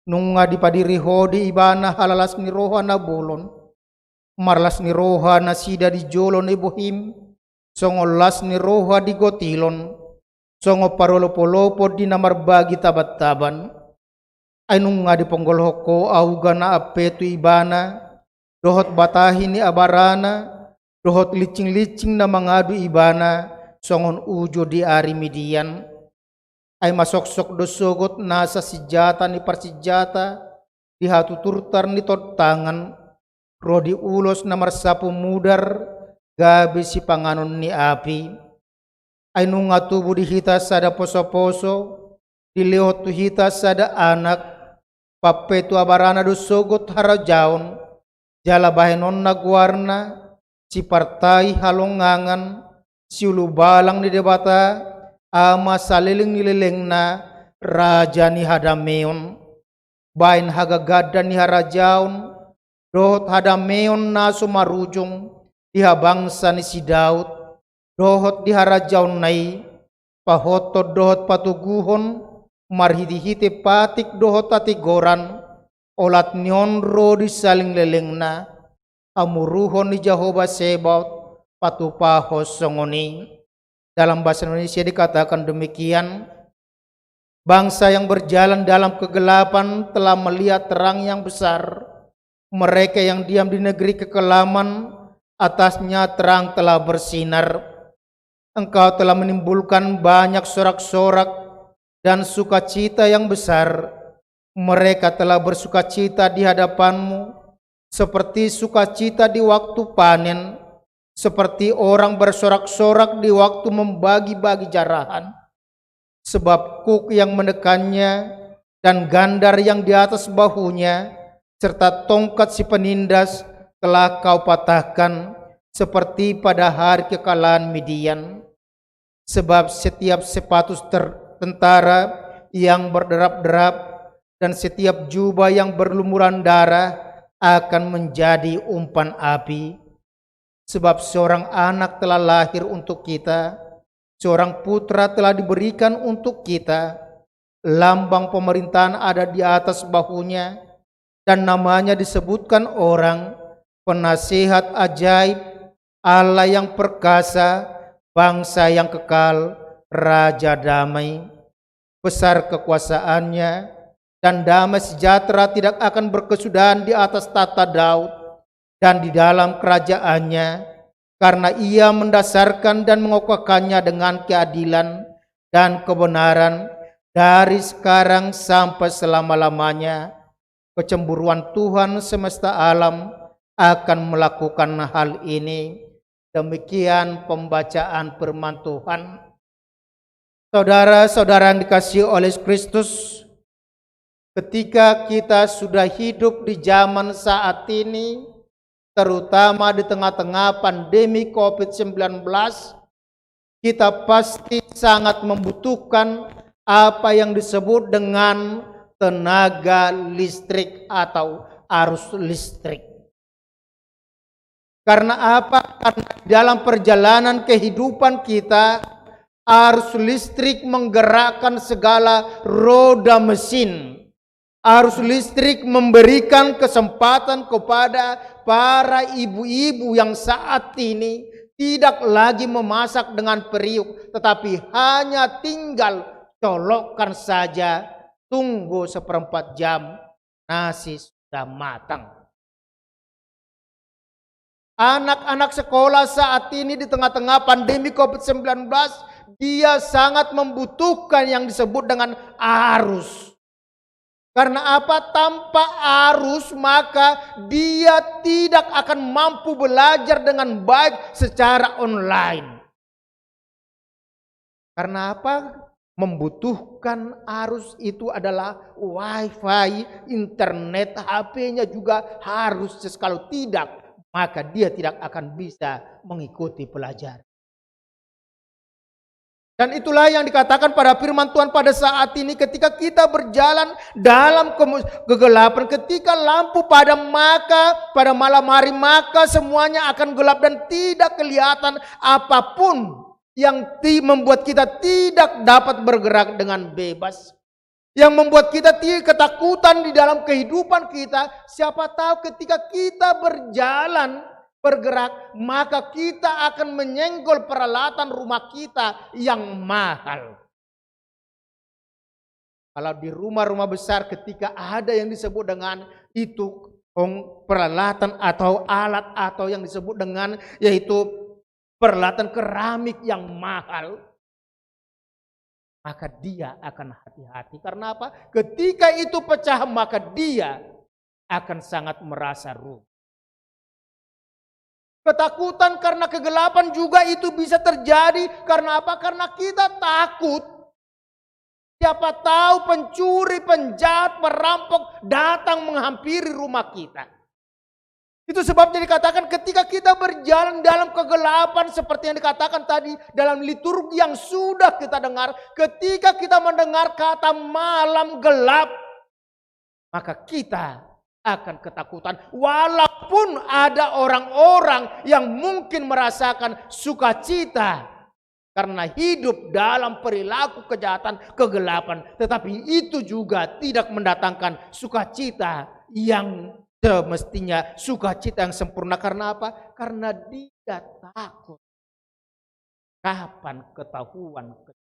nunga dipadiri ho di ibana halalas ni roha na bolon. Marlas ni roha nasida di jolo ni bohim, songon las ni roha di gotilon, songon parolopolopon di na marbagi tabantaban. Ai nunga diponggolhon ho auga na ampe tu ibana, dohot batahi ni abarana, dohot lincinglinci na mangadu ibana, songon ujo di ari Midian. Ai masoksok do sogot nasa sinjata ni parsinjata di hatuturtar ni tontangan, ro di ulos na marsapu mudar gabe sipanganon ni api. Ai nunga tubu di hita sada posoposo, dilehon tu hita sada anak, pampe tu abarana do sogot harajaon, jala bahenonna goarna, sipartai halongangan, siulubalang ni Debata, ama saleleng ni lelengna, raja ni hadameon. Bahen hagagandan ni harajaon, dohot hadameon na so marujung, di habangsa ni si Daud, dohot di harajaonna i, pahothon dohot patoguhon, marhitehite patik dohot hatigoran, olat ni on ro di saleleng lelengna, hamuruhon ni Jahowa Sebaot, patupahon songon i. Dalam bahasa Indonesia dikatakan demikian, bangsa yang berjalan dalam kegelapan telah melihat terang yang besar. Mereka yang diam di negeri kekelaman, atasnya terang telah bersinar. Engkau telah menimbulkan banyak sorak-sorak dan sukacita yang besar. Mereka telah bersukacita di hadapanmu, seperti sukacita di waktu panen, seperti orang bersorak-sorak di waktu membagi-bagi jarahan. Sebab kuk yang menekannya dan gandar yang di atas bahunya, serta tongkat si penindas telah kau patahkan, seperti pada hari kekalahan Midian. Sebab setiap sepatu ter-, tentara yang berderap-derap dan setiap jubah yang berlumuran darah akan menjadi umpan api. Sebab seorang anak telah lahir untuk kita, Seorang putra telah diberikan untuk kita, lambang pemerintahan ada di atas bahunya, dan namanya disebutkan orang, Penasehat Ajaib, Allah yang Perkasa, Bangsa yang Kekal, Raja Damai. Besar kekuasaannya, dan damai sejahtera tidak akan berkesudahan di atas tahta Daud dan di dalam kerajaannya, karena ia mendasarkan dan mengokohkannya dengan keadilan dan kebenaran dari sekarang sampai selama-lamanya. Kecemburuan Tuhan semesta alam akan melakukan hal ini. Demikian pembacaan firman Tuhan. Saudara-saudara yang dikasihi oleh Kristus, ketika kita sudah hidup di zaman saat ini, terutama di tengah-tengah pandemi covid sembilan belas, kita pasti sangat membutuhkan apa yang disebut dengan tenaga listrik atau arus listrik. Karena apa? Karena di dalam perjalanan kehidupan kita, arus listrik menggerakkan segala roda mesin. Arus listrik memberikan kesempatan kepada para ibu-ibu yang saat ini tidak lagi memasak dengan periuk, tetapi hanya tinggal colokkan saja, tunggu seperempat jam, nasi sudah matang. Anak-anak sekolah saat ini di tengah-tengah pandemi covid sembilan belas, dia sangat membutuhkan yang disebut dengan arus. Karena apa? Tanpa arus, maka dia tidak akan mampu belajar dengan baik secara online. Karena apa? Membutuhkan arus itu adalah wifi, internet, H P-nya juga harus. Kalau tidak, maka dia tidak akan bisa mengikuti pelajaran. Dan itulah yang dikatakan pada firman Tuhan pada saat ini, ketika kita berjalan dalam kemu-, kegelapan, ketika lampu padam, maka pada malam hari, maka semuanya akan gelap dan tidak kelihatan apapun yang ti-, membuat kita tidak dapat bergerak dengan bebas. Yang membuat kita ti-, ketakutan di dalam kehidupan kita, siapa tahu ketika kita berjalan, bergerak, maka kita akan menyenggol peralatan rumah kita yang mahal. Kalau di rumah-rumah besar, ketika ada yang disebut dengan itu, ong-, peralatan atau alat atau yang disebut dengan, yaitu peralatan keramik yang mahal, maka dia akan hati-hati. Karena apa? Ketika itu pecah, maka dia akan sangat merasa rugi. Ketakutan karena kegelapan juga itu bisa terjadi. Karena apa? Karena kita takut. Siapa tahu pencuri, penjahat, perampok datang menghampiri rumah kita. Itu sebabnya dikatakan, ketika kita berjalan dalam kegelapan, seperti yang dikatakan tadi dalam liturgi yang sudah kita dengar, ketika kita mendengar kata malam gelap, maka kita akan ketakutan. Walaupun ada orang-orang yang mungkin merasakan sukacita karena hidup dalam perilaku kejahatan, kegelapan, tetapi itu juga tidak mendatangkan sukacita yang semestinya, sukacita yang sempurna. Karena apa? Karena dia takut. Kapan ketahuan ke-,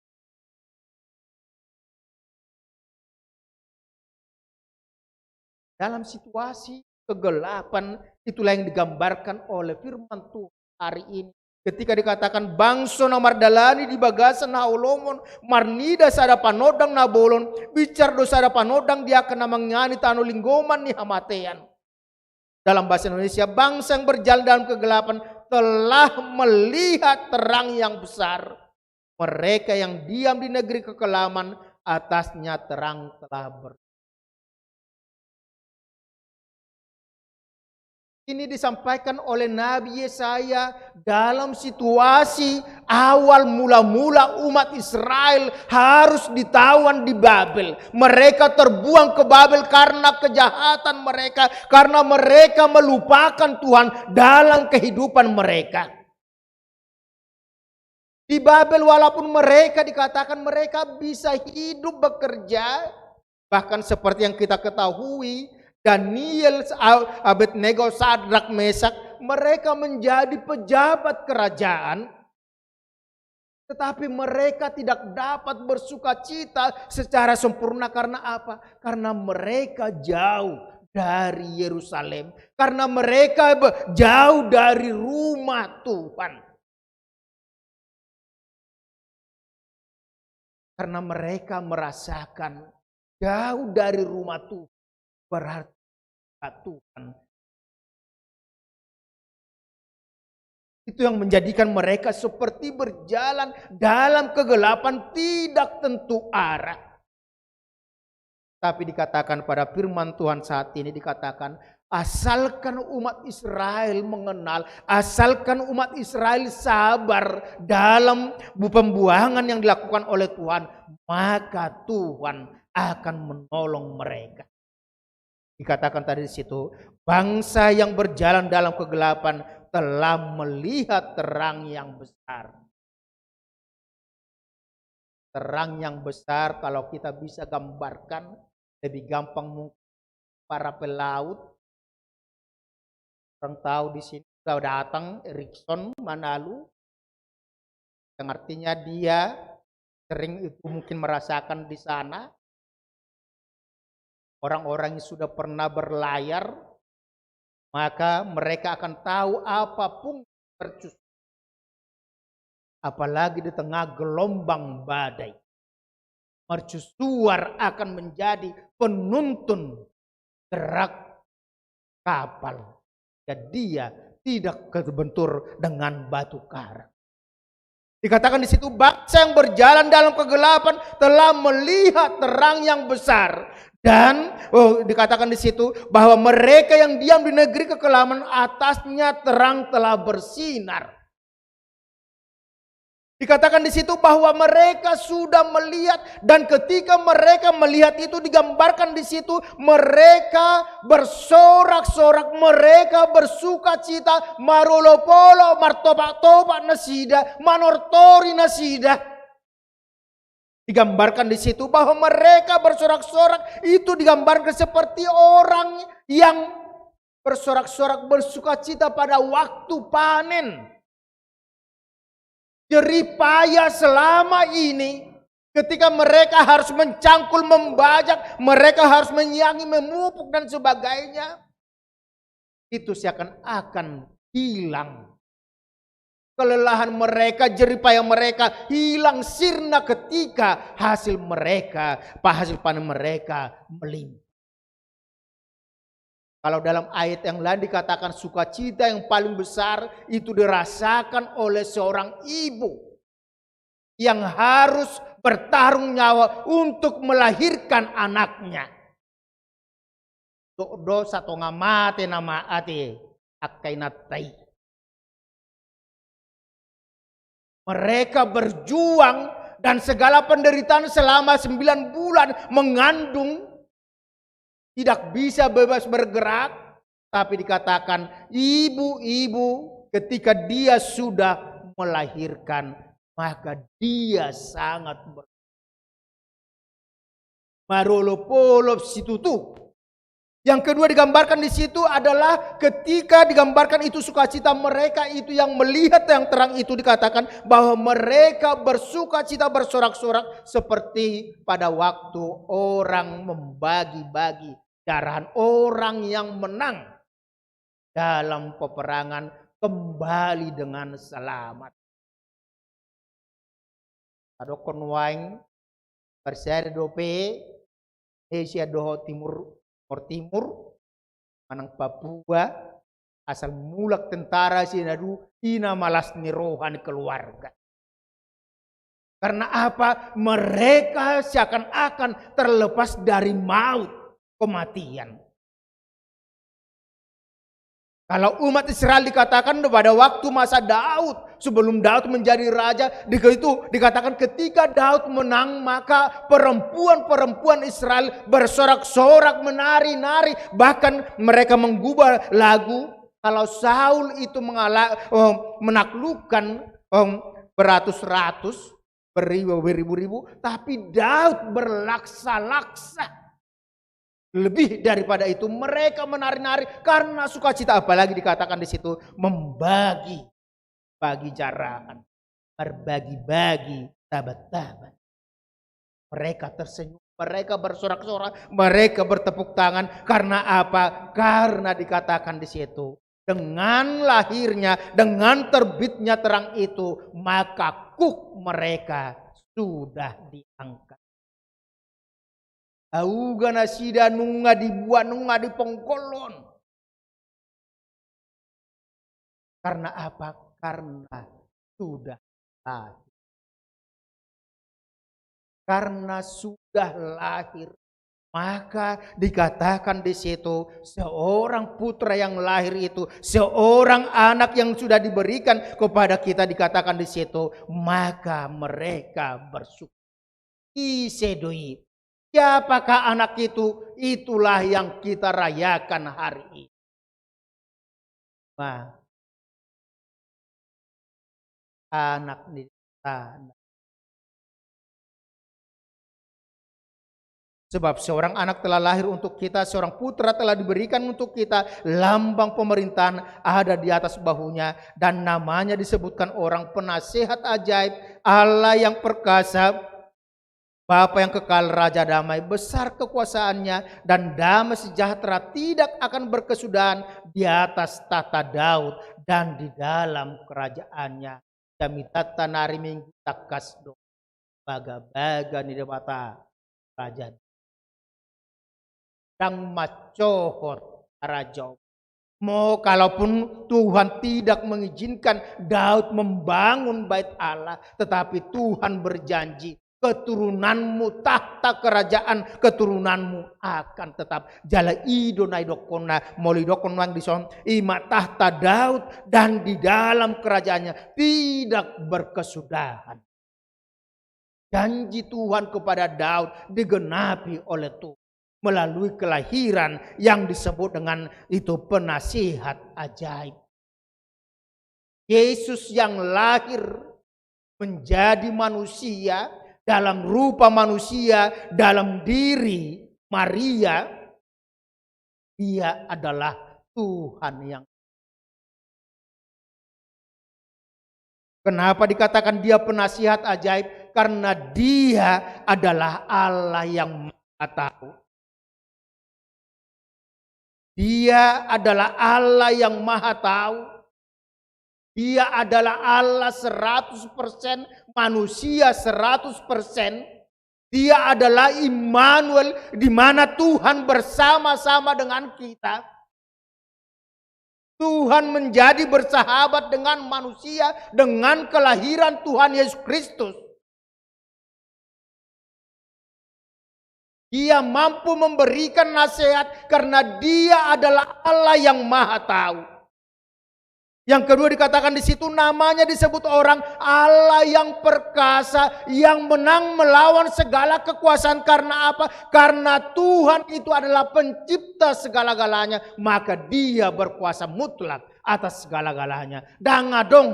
dalam situasi kegelapan, itulah yang digambarkan oleh firman Tuhan hari ini. Ketika dikatakan, bangso na mardalani di bagasan haholomon, marnida sada panondang na bolon, binsar do sada panondang di angka na mangingani tano linggoman ni hamatean. Dalam bahasa Indonesia, bangsa yang berjalan dalam kegelapan telah melihat terang yang besar. Mereka yang diam di negeri kekelaman, atasnya terang telah ber-, ini disampaikan oleh Nabi Yesaya dalam situasi awal mula-mula umat Israel harus ditawan di Babel. Mereka terbuang ke Babel karena kejahatan mereka, karena mereka melupakan Tuhan dalam kehidupan mereka. Di Babel, walaupun mereka dikatakan mereka bisa hidup, bekerja, bahkan seperti yang kita ketahui, Daniel, Abednego, Sadrak, Mesak, mereka menjadi pejabat kerajaan, tetapi mereka tidak dapat bersukacita secara sempurna. Karena apa? Karena mereka jauh dari Yerusalem, karena mereka be-, jauh dari rumah Tuhan. Karena mereka merasakan jauh dari rumah Tuhan, berarti Tuhan. Itu yang menjadikan mereka seperti berjalan dalam kegelapan, tidak tentu arah. Tapi dikatakan pada firman Tuhan saat ini, dikatakan, asalkan umat Israel mengenal, asalkan umat Israel sabar dalam bu-, pembuangan yang dilakukan oleh Tuhan, maka Tuhan akan menolong mereka. Dikatakan tadi di situ, bangsa yang berjalan dalam kegelapan telah melihat terang yang besar. Terang yang besar, kalau kita bisa gambarkan, lebih gampang mungkin para pelaut. Orang tahu di sini sudah datang Erikson Manalu, yang artinya dia sering itu mungkin merasakan di sana. Orang-orang yang sudah pernah berlayar, maka mereka akan tahu apa pun mercusuar. Apalagi di tengah gelombang badai. Mercusuar akan menjadi penuntun gerak kapal. Dan dia tidak terbentur dengan batu karang. Dikatakan di situ, bangsa yang berjalan dalam kegelapan telah melihat terang yang besar. Dan, oh, dikatakan di situ bahwa mereka yang diam di negeri kekelaman, atasnya terang telah bersinar. Dikatakan di situ bahwa mereka sudah melihat, dan ketika mereka melihat itu, digambarkan di situ, mereka bersorak-sorak, mereka bersukacita, marolopolop, martopak-topak nasida, manortori nasida. Digambarkan di situ bahwa mereka bersorak-sorak, itu digambarkan seperti orang yang bersorak-sorak, bersukacita pada waktu panen. Jerih payah selama ini, ketika mereka harus mencangkul, membajak, mereka harus menyiangi, memupuk, dan sebagainya, itu seakan-akan hilang. Kelelahan mereka, jerih payah mereka hilang, sirna ketika hasil mereka, pa-, hasil panen mereka melimpah. Kalau dalam ayat yang lain dikatakan, sukacita yang paling besar itu dirasakan oleh seorang ibu yang harus bertarung nyawa untuk melahirkan anaknya. Dok do satonga mate nama ate angka inanta i. Mereka berjuang dan segala penderitaan selama sembilan bulan mengandung, tidak bisa bebas bergerak, tapi dikatakan ibu-ibu ketika dia sudah melahirkan, maka dia sangat ber-, marolopolop situtu. Yang kedua digambarkan di situ adalah ketika digambarkan itu sukacita mereka itu yang melihat yang terang itu, dikatakan bahwa mereka bersukacita, bersorak-sorak seperti pada waktu orang membagi-bagi jarahan, orang yang menang dalam peperangan kembali dengan selamat. Adong nuaeng, parsiari dope Indonesia dohot Timur, Timur Timur, manang Papua, asal mulak tentara si na dua i, na malas ni roha ni keluarga. Karena apa? Mereka seakan-akan terlepas dari maut, kematian. Kalau umat Israel dikatakan pada waktu masa Daud, sebelum Daud menjadi raja, di-, itu dikatakan ketika Daud menang, maka perempuan-perempuan Israel bersorak-sorak, menari-nari, bahkan mereka menggubah lagu. Kalau Saul itu mengala-, eh, menaklukkan, eh, beratus-ratus, beribu-ribu, tapi Daud berlaksa-laksa. Lebih daripada itu, mereka menari-nari karena sukacita, apalagi dikatakan di situ membagi, bagi jarahan, berbagi-bagi tabat-tabat. Mereka tersenyum, mereka bersorak-sorak, mereka bertepuk tangan. Karena apa? Karena dikatakan di situ, dengan lahirnya, dengan terbitnya terang itu, maka kuk mereka sudah diangkat. Auga nasida nunga dibuat, nunga diponggolhon. Karena apa? Karena sudah lahir. Karena sudah lahir, maka dikatakan di situ, seorang putra yang lahir itu, seorang anak yang sudah diberikan kepada kita, dikatakan di situ, maka mereka bersyukur. Ise do i? Siapakah anak itu? Itulah yang kita rayakan hari ini. Nah, anak ni Debata. Sebab seorang anak telah lahir untuk kita, seorang putra telah diberikan untuk kita, lambang pemerintahan ada di atas bahunya, dan namanya disebutkan orang penasehat ajaib, Allah yang perkasa, Bapa yang kekal, Raja damai, besar kekuasaannya, dan damai sejahtera tidak akan berkesudahan di atas tahta Daud dan di dalam kerajaannya. Jamitanta nari Minggu tangkas do bagabaga ni Debata raja. Ndang mancohot raja. Mo, kalaupun Tuhan tidak mengizinkan Daud membangun bait Allah, tetapi Tuhan berjanji, keturunanmu, tahta kerajaan keturunanmu akan tetap. Jala i do na idokkonna, molo idokkon nuaeng dison, i ma tahta Daud dan di dalam kerajaannya tidak berkesudahan. Janji Tuhan kepada Daud digenapi oleh Tuhan melalui kelahiran yang disebut dengan itu penasihat ajaib. Yesus yang lahir menjadi manusia, dalam rupa manusia, dalam diri Maria, Dia adalah Tuhan yang Kenapa dikatakan Dia penasihat ajaib? Karena Dia adalah Allah yang Maha Tahu. Dia adalah Allah yang Maha Tahu. Dia adalah Allah seratus persen, manusia seratus persen. Dia adalah Immanuel, di mana Tuhan bersama-sama dengan kita. Tuhan menjadi bersahabat dengan manusia dengan kelahiran Tuhan Yesus Kristus. Dia mampu memberikan nasihat karena Dia adalah Allah yang Maha Tahu. Yang kedua dikatakan di situ, namanya disebut orang Allah yang perkasa, yang menang melawan segala kekuasaan. Karena apa? Karena Tuhan itu adalah pencipta segala-galanya, maka Dia berkuasa mutlak atas segala-galanya. Ndang adong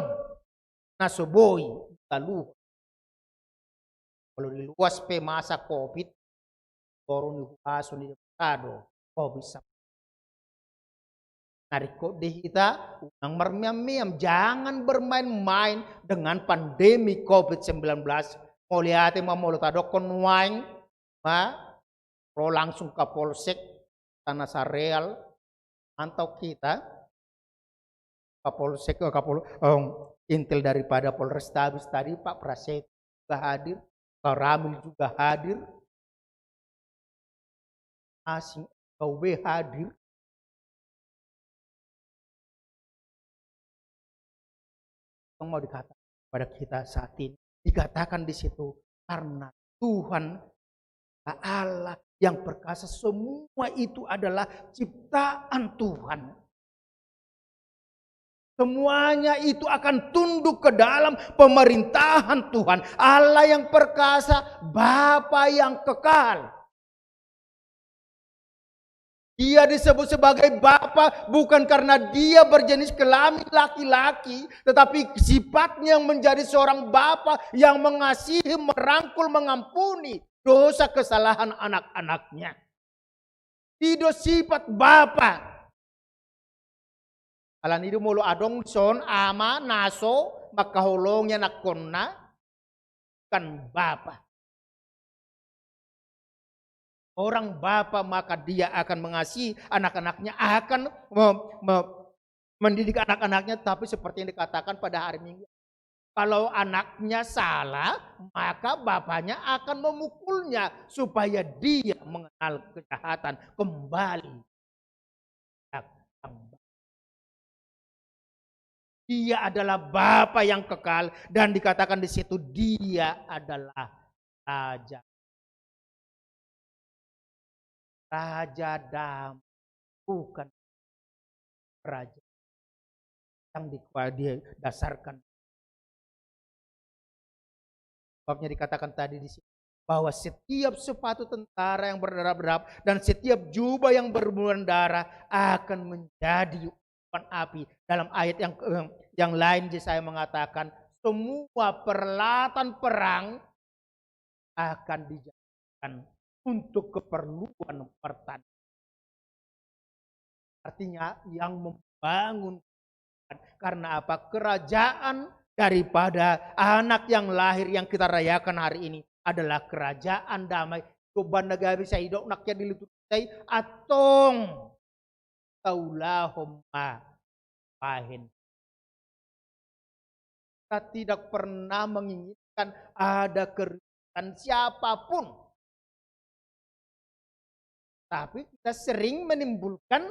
na so boi taluhon. Molo di luas pe masa covid, toru ni huaso ni Debata do covid sampe. Na ringkot di hita, unang marmeam-meam, jangan bermain-main dengan pandemi covid sembilan belas. Mauliate ma molo tadokkon nuaeng ma, ro langsung Kapolsek, Tanah Sareal, mantau kita. Kapolsek, eh, Kapol, eh, intel daripada Polrestabes tadi, Pak Prasetyo juga hadir, Pak Ramil juga hadir, asing K U B hadir. Yang mau dikatakan kepada kita saat ini, dikatakan di situ, karena Tuhan Allah yang perkasa, semua itu adalah ciptaan Tuhan. Semuanya itu akan tunduk ke dalam pemerintahan Tuhan. Allah yang perkasa, Bapa yang kekal. Dia disebut sebagai bapa bukan karena dia berjenis kelamin laki-laki, tetapi sifatnya yang menjadi seorang bapa yang mengasihi, merangkul, mengampuni dosa kesalahan anak-anaknya. I do sifat bapa. Alani i do molo adong dison ama na so mangkaholongi anakkonna, kan bapa. Orang bapa maka dia akan mengasihi anak-anaknya, akan me-, me-, mendidik anak-anaknya, tapi seperti yang dikatakan pada hari Minggu, kalau anaknya salah, maka bapaknya akan memukulnya supaya dia mengenal kejahatan kembali. Dia adalah Bapa yang kekal, dan dikatakan di situ, Dia adalah Raja. Raja damai, bukan raja yang di-, didasarkan. Sebabnya dikatakan tadi di sini bahwa setiap sepatu tentara yang berdarah-darah dan setiap jubah yang berlumuran darah akan menjadi uapan api. Dalam ayat yang, yang lain, Yesaya mengatakan, semua peralatan perang akan dijadikan untuk keperluan pertandingan. Artinya, yang membangun. Karena apa? Kerajaan daripada anak yang lahir yang kita rayakan hari ini adalah kerajaan damai. Coba na gabe sai dok nak ya di liturgi sai, antong taulahon ma bahen. Kita tidak pernah menginginkan ada keributan siapapun. Tapi kita sering menimbulkan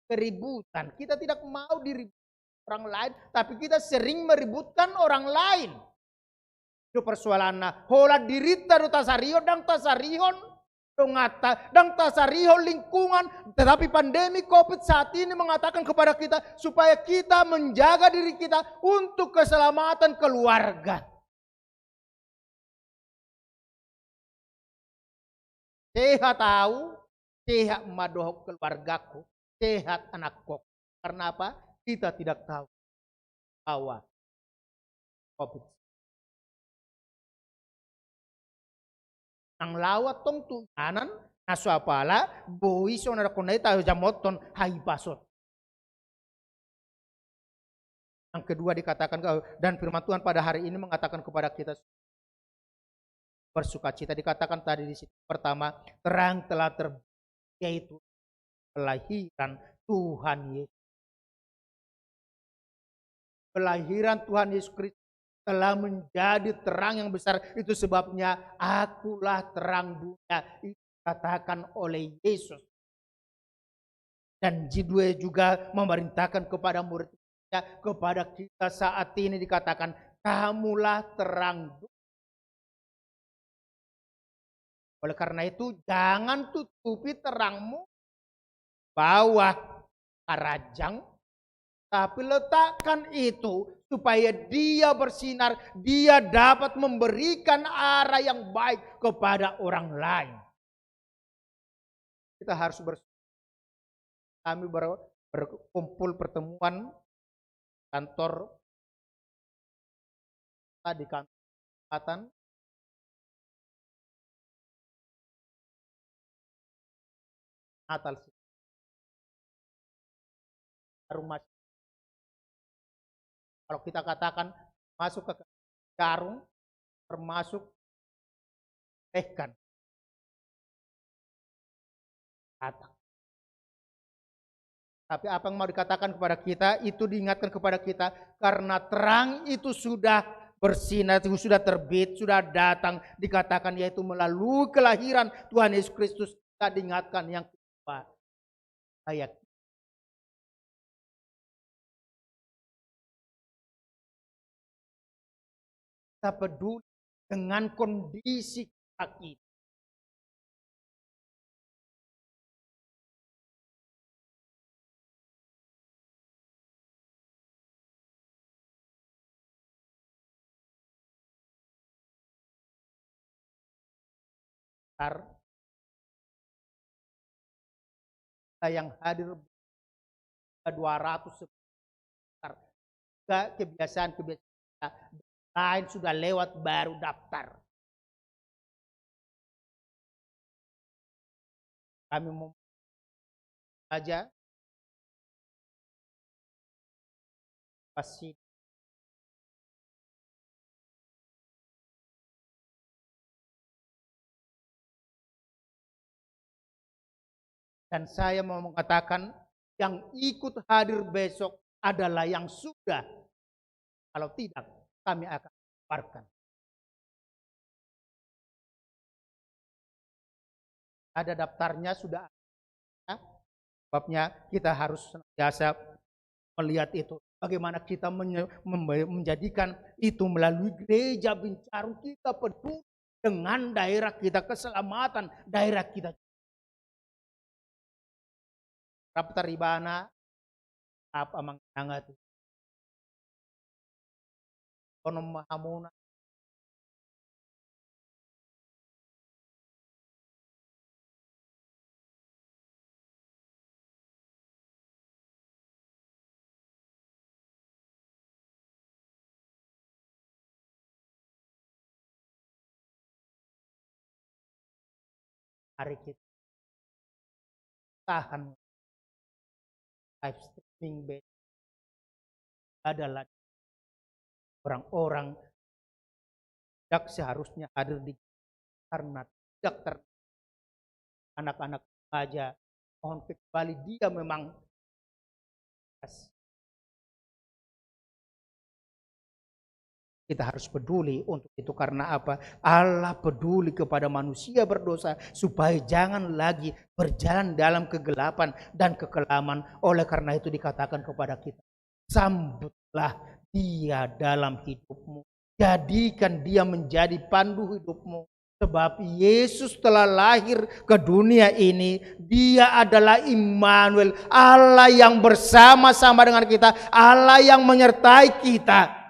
keributan. Kita tidak mau diribut orang lain, tapi kita sering meributkan orang lain. Itu persoalanna. Holan dirinta do tasarihon, ndang tasarihon donganta, ndang tasarihon lingkungan, tetapi pandemi covid saat ini mengatakan kepada kita supaya kita menjaga diri kita untuk keselamatan keluarga. Sehat au, sehat ma dohot keluargaku, sehat anakku. Karena apa? Kita tidak tahu bahwa covid. Nang laho antong tu inganan, na so apala, boi so na dokkon na i tajamothon hahipason. Yang kedua dikatakan, dan firman Tuhan pada hari ini mengatakan kepada kita, bersukacita, dikatakan tadi di situ. Pertama, terang telah terbit, yaitu kelahiran Tuhan Yesus. Kelahiran Tuhan Yesus Kristus telah menjadi terang yang besar. Itu sebabnya, "Akulah terang dunia," itu dikatakan oleh Yesus. Dan dia juga memerintahkan kepada muridnya, kepada kita saat ini dikatakan, "Kamulah terang dunia." Oleh karena itu, jangan tutupi terangmu bawah keranjang, tapi letakkan itu supaya dia bersinar, dia dapat memberikan arah yang baik kepada orang lain. Kita harus ber-, kami ber-, berkumpul pertemuan kantor, tadi kantor Selatan, Natal. Rumah, kalau kita katakan masuk ke karung, termasuk ikan. Kata. Tapi apa yang mau dikatakan kepada kita, itu diingatkan kepada kita, karena terang itu sudah bersinar, itu sudah terbit, sudah datang, dikatakan, yaitu melalui kelahiran Tuhan Yesus Kristus, kita diingatkan yang kedua, kayak kita peduli dengan kondisi kita. Tar. yang hadir dua ratus sekitar. Juga kebiasaan-kebiasaan lain sudah lewat baru daftar. Kami mau saja pasti. Dan saya mau mengatakan, yang ikut hadir besok adalah yang sudah. Kalau tidak, kami akan keluarkan. Ada daftarnya sudah ada. Sebabnya kita harus senantiasa melihat itu. Bagaimana kita menye-, mem-, menjadikan itu melalui gereja Bincaru kita peduli dengan daerah kita, keselamatan daerah kita. Rap taribana, rap amang nangati. Kono ma hamuna. Mari kita tahan live streaming be-, adalah orang-orang yang seharusnya hadir di, karena tidak ter-, anak-anak remaja, mohon, kecuali dia memang Kita harus peduli untuk itu. Karena apa? Allah peduli kepada manusia berdosa supaya jangan lagi berjalan dalam kegelapan dan kekelaman. Oleh karena itu dikatakan kepada kita, sambutlah dia dalam hidupmu. Jadikan dia menjadi pandu hidupmu. Sebab Yesus telah lahir ke dunia ini, Dia adalah Immanuel, Allah yang bersama-sama dengan kita, Allah yang menyertai kita.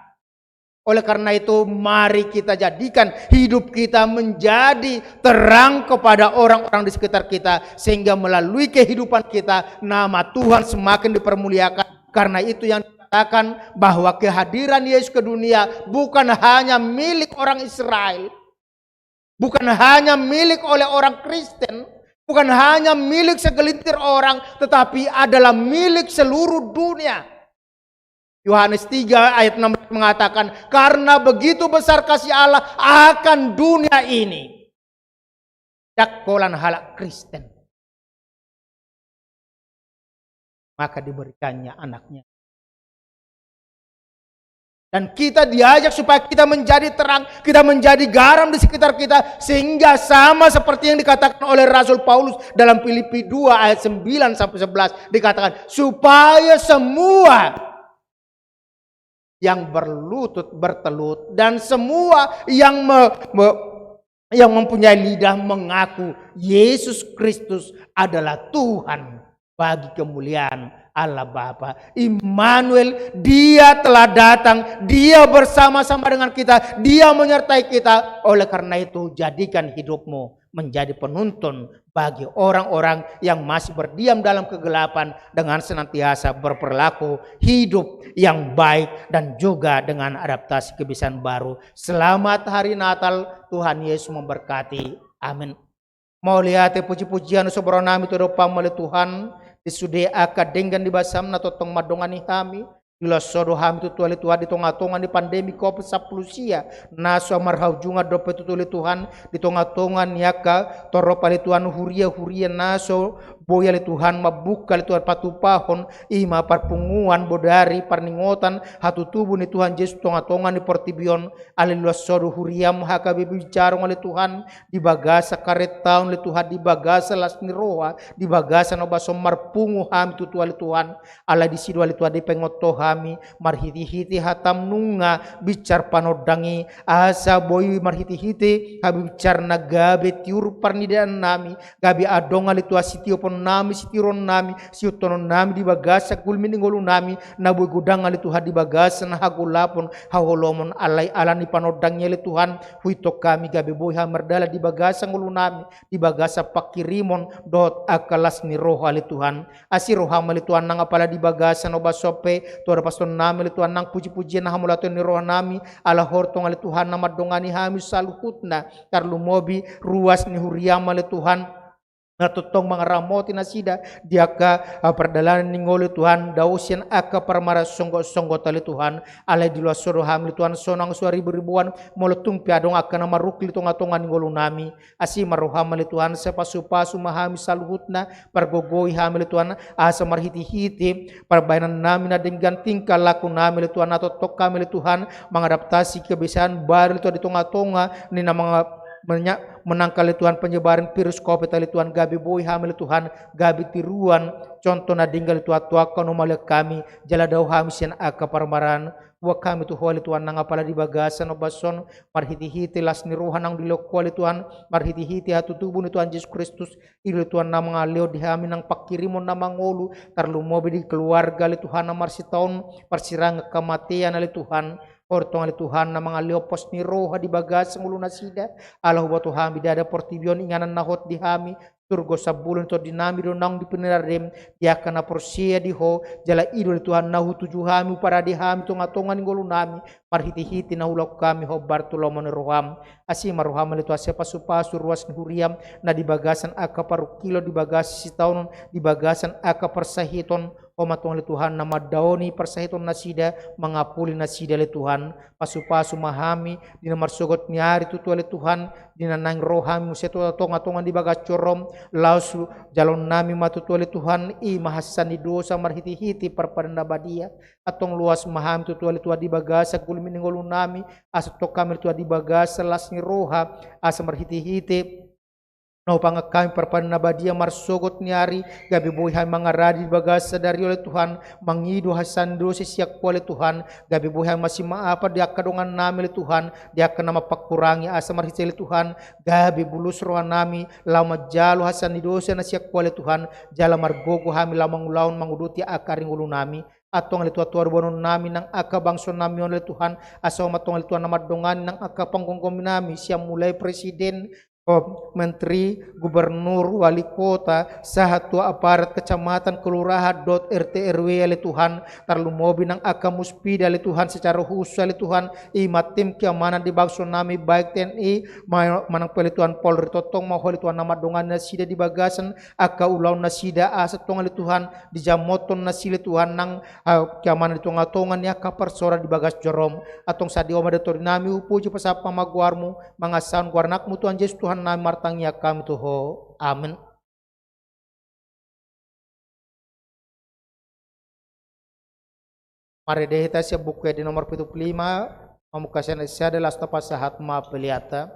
Oleh karena itu, mari kita jadikan hidup kita menjadi terang kepada orang-orang di sekitar kita, sehingga melalui kehidupan kita, nama Tuhan semakin dipermuliakan. Karena itu yang dikatakan bahwa kehadiran Yesus ke dunia bukan hanya milik orang Israel, bukan hanya milik oleh orang Kristen, bukan hanya milik segelintir orang, tetapi adalah milik seluruh dunia. Yohanes tiga ayat enam belas mengatakan, "Karena begitu besar kasih Allah akan dunia ini, ndang holan halak Kristen, maka diberikannya anaknya." Dan kita diajak supaya kita menjadi terang, kita menjadi garam di sekitar kita, sehingga sama seperti yang dikatakan oleh Rasul Paulus dalam Filipi dua ayat sembilan sampai sebelas, dikatakan, "Supaya semua yang berlutut, bertelut, dan semua yang me-, me-, yang mempunyai lidah mengaku Yesus Kristus adalah Tuhan bagi kemuliaan Allah Bapa." Immanuel, Dia telah datang, Dia bersama-sama dengan kita, Dia menyertai kita. Oleh karena itu, jadikan hidupmu menjadi penuntun bagi orang-orang yang masih berdiam dalam kegelapan dengan senantiasa berperilaku hidup yang baik dan juga dengan adaptasi kebiasaan baru. Selamat Hari Natal, Tuhan Yesus memberkati. Amin. Mauliate, puji-pujian so huroha nami tu adopanmu ale Tuhan, di sude angka denggan ni basaM na tongtong mandongani hami, diloas Ho do hami tutu ale Tuhan di tonga-tonga ni pandemi covid sampulu sia, na so marhaujungan dope tutu ale Tuhan, di tonga-tonga ni angka torop ale Tuhan huria-huria na so boi ale Tuhan mambuka ale Tuhan patupahon, i ma parpunguan, bodari, parningotan, hatutubu ni Tuhan Jesus tonga-tonga ni portibi on, ale diloas Ho do huriaM, hagabe bicara on ale Tuhan, di bagasan kareta on ale Tuhan, di bagasan las ni roha, di bagasan na basaM marpungu hami tutu ale Tuhan, alai disi do ale Tuhan dipaingot Ho hami, marhite-hite hataM nunga binsar panondang i, asa boi marhite-hite habinsarna gabe tiur parnidaan nami, gabe adong ale Tuhan sitiopon nami, sitiruon nami, sihuthon nami di bagasan gulmit ni ngolu nami, na boi godang ale Tuhan di bagasan hagolapon, haholomon, alai ala ni panondang i ale Tuhan, huingot hami gabe boi hami mardalan di bagasan ngolu nami, di bagasan pangkirimon dohot angka las ni roha ale Tuhan. Asi roham ale Tuhan nang apala di bagasan ombas on pe, tu hapaston nami ale Tuhan nang pujipujian na hamauliateon ni roha nami, ala ho tong ale Tuhan na mandongani hami saluhutna, tarlumobi ruas ni huriam ale Tuhan, na tongtong mangaramoti nasida di angka, ah, pardalanan ni ngolu Tuhan, dao sian angka parmaraan songgosonggot ale Tuhan. Alai di loas ho do hami ale Tuhan sonang so riburibuan, molo tung pe adong angka na marungkil di tongatonga ni ngolu nami. Asi ma roham ale Tuhan, sai pasupasu ma hami saluhutna, pargogoi hami ale Tuhan, asa marhitehite parbahenan nami na denggan, tingkah laku nami ale Tuhan, na tongtong hami ale Tuhan mangadaptasi kebiasaan baru ale Tuhan di tongatonga ni na manga-, menya-, menangkal ale Tuhan penyebaran virus covid ale Tuhan, gabe boi hami ale Tuhan, gabe tiruan contoh na denggan ale Tuhan tu angka na mauliate hami, jala dao hami sian angka parmaraan. Boan hami tu ho ale Tuhan nang apala di bagasan ombas on, marhitehite las ni roha naung dilehon ho ale Tuhan, marhitehite hatutubu ni Tuhan Jesus Kristus, i do ale Tuhan na mangalehon di hami nang pangkirimon na mangolu, tarlumobi di keluarga ale Tuhan na marsitaon, marsirangan hamatean ale Tuhan. Ho do tong ale Tuhan na mangalehon pos ni roha di bagasan ngolu nasida, ala huboto hami ndada portibi on inganan na hot di hami, turgot sambulu ni tondi nami do naung dipinarade di angka na porsea di ho, jala i do ale Tuhan na hutuju hami, huparade hami tongatonga ni ngolu nami, marhitehite na hulaho hami hombar tu lomo ni roham. Asi ma roham ale Tuhan, sai pasupasu ruas ni huriam, na di bagasan angka parungkilon, di bagasan sitaonon, di bagasan angka parsahiton, ho ma tong ale Tuhan na mandaoni parsahiton nasida, mangapuli nasida ale Tuhan. Pasupasu ma hami, di na marsogot ni ari tutu ale Tuhan, di na naeng ro hami muse tu tongatonga ni bagas jorom, laos jaloon nami ma tutu ale Tuhan, i ma hasesaan ni dosa marhitehite parpadanan na badia. Antong loas ma hami tutu ale Tuhan di bagasan gulmit ni ngolu nami, asa tong hami ale Tuhan di bagasan las ni roha, asa marhitehite na hupangan hami parpadanan na badia marsogot ni ari, gabe boi hami mangarade di bagasan sadari on ale Tuhan, mangido hasesaan ni dosa sian ho ale Tuhan, gabe boi hami masimaafan di angka dongan nami ale Tuhan, di angka na mampangkurangi, asa marhite ale Tuhan, gabe bulus roha nami, laho manjalo hasesaan ni dosa na sian ho ale Tuhan, jala margogo hami laho mangulahon manguduti angka ari ngolu nami. Antong ale Tuhan, tu ari boanon nami nang angka bangso nami on ale Tuhan, asa ho ma tong ale Tuhan na mandongani nang angka panggomgomi nami, sian mulai presiden, o, menteri, gubernur, wali kota, sahat tu aparat kecamatan, kelurahan, dohot R T R W ale Tuhan, tarlumobi nang angka muspida ale Tuhan, secara khusus ale Tuhan, i ma tim keamanan di bangso nami, baik T N I, ma-, manang pe ale Tuhan Polri, tongtong ma ho ale Tuhan na mandongani nasida di bagasan angka ulaon nasida, asa tong ale Tuhan, dijamothon nasida ale Tuhan nang, ah, keamanan di tongatonga ni angka parsoran di bagas jorom. Antong sadia on ma da tondi nami, hupuji, hupasahat ma goarmu, mangasahon goar anakmu Tuhan Jesus Tuhan nami martangiang hami tu ho. Amen. Marende hita sian Buku Ende nomor pitu pulu lima, mamungka sian ayat sada laos tapasahat ma peleanta.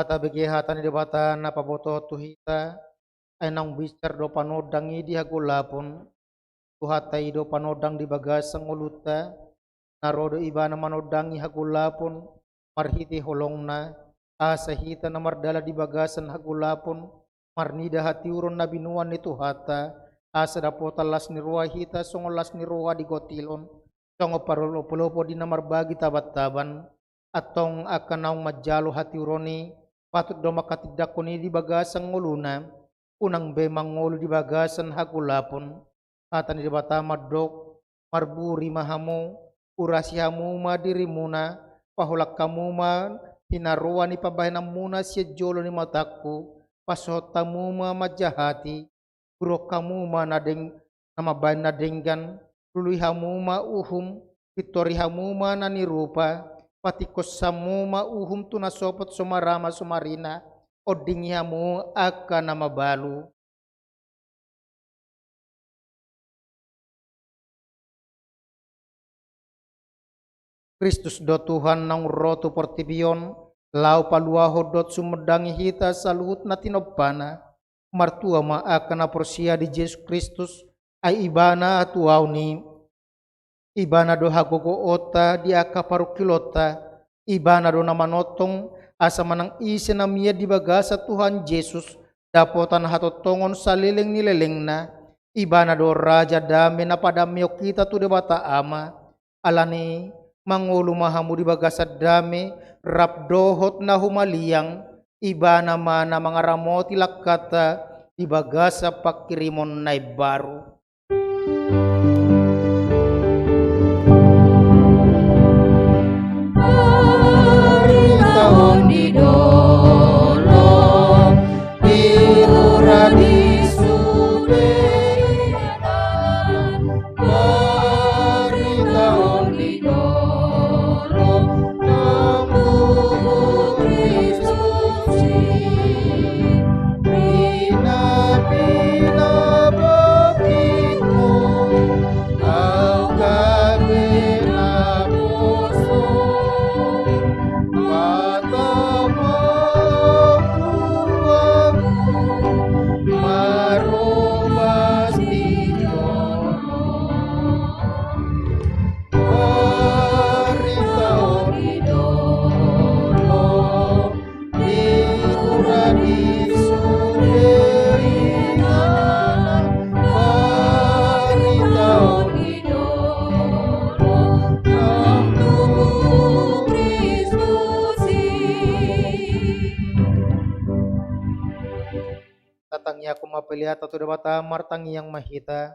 Tabege hata ni Debata na pabotohon tu hita, ai naung binsar do panondang i di hagolapon. Tuhanta i do panondang di bagasan ngolunta, na ro do Ibana manondangi hagolapon marhite holongna, asa hita na mardalan di bagasan hagolapon, marnida hatiuron na binoan ni Tuhanta, asa dapotan las ni roha hita songon las ni roha di gotilon, songon parolopolopon di na marbagi tabantaban. Antong angka naung manjalo hatiuron i, patut do manghatindanghon i di bagasan ngoluna, unang be mangolu di bagasan hagolapon. Hata ni Debata mandok, marburi ma hamu, urasi hamu ma dirimuna, paholang hamu ma hinaroan ni pambahenanmuna sian jolo ni matangku, pasohot hamu ma manjahati, buruhon hamu ma na deng-, na mambahen na denggan, lului hamu ma uhum, pintori hamu ma na nirupa, patingkos hamu ma uhum tu na sopot so marama so marina, ondingi hamu angka na mabalu. Kristus do Tuhan naung ro tu portibi on, laho paluahon dohot sumondangi hita saluhut na tinompana. Martua ma angka na porsea di Jesus Kristus, ai Ibana hatuaon i. Ibana do hagogoonta di angka parungkilonta, Ibana do na manongtong, asa manang ise na mian di bagasan Tuhan Jesus, dapotan hatongtongon saleleng ni lelengna. Ibana do Raja Dame na padamehon hita tu Debata Ama. Alani, mangolu ma hamu di bagasan dame, rap dohot na humaliang, Ibana ma na mangaramoti langkanta di bagasan pangkirimon na imbaru. Barita on di dolok, di hura di sude, barita on di dolok, nang tu Kristus i. Pina-pina bangkitmu, au gabe naposo, patamongku ahu, marobas di jolo. Barita on di dolok, di hura di sude, barita on di dolok, nang tu Kristus i. Tatangiangkon ma peleanta tu Debata, martangiang ma hita.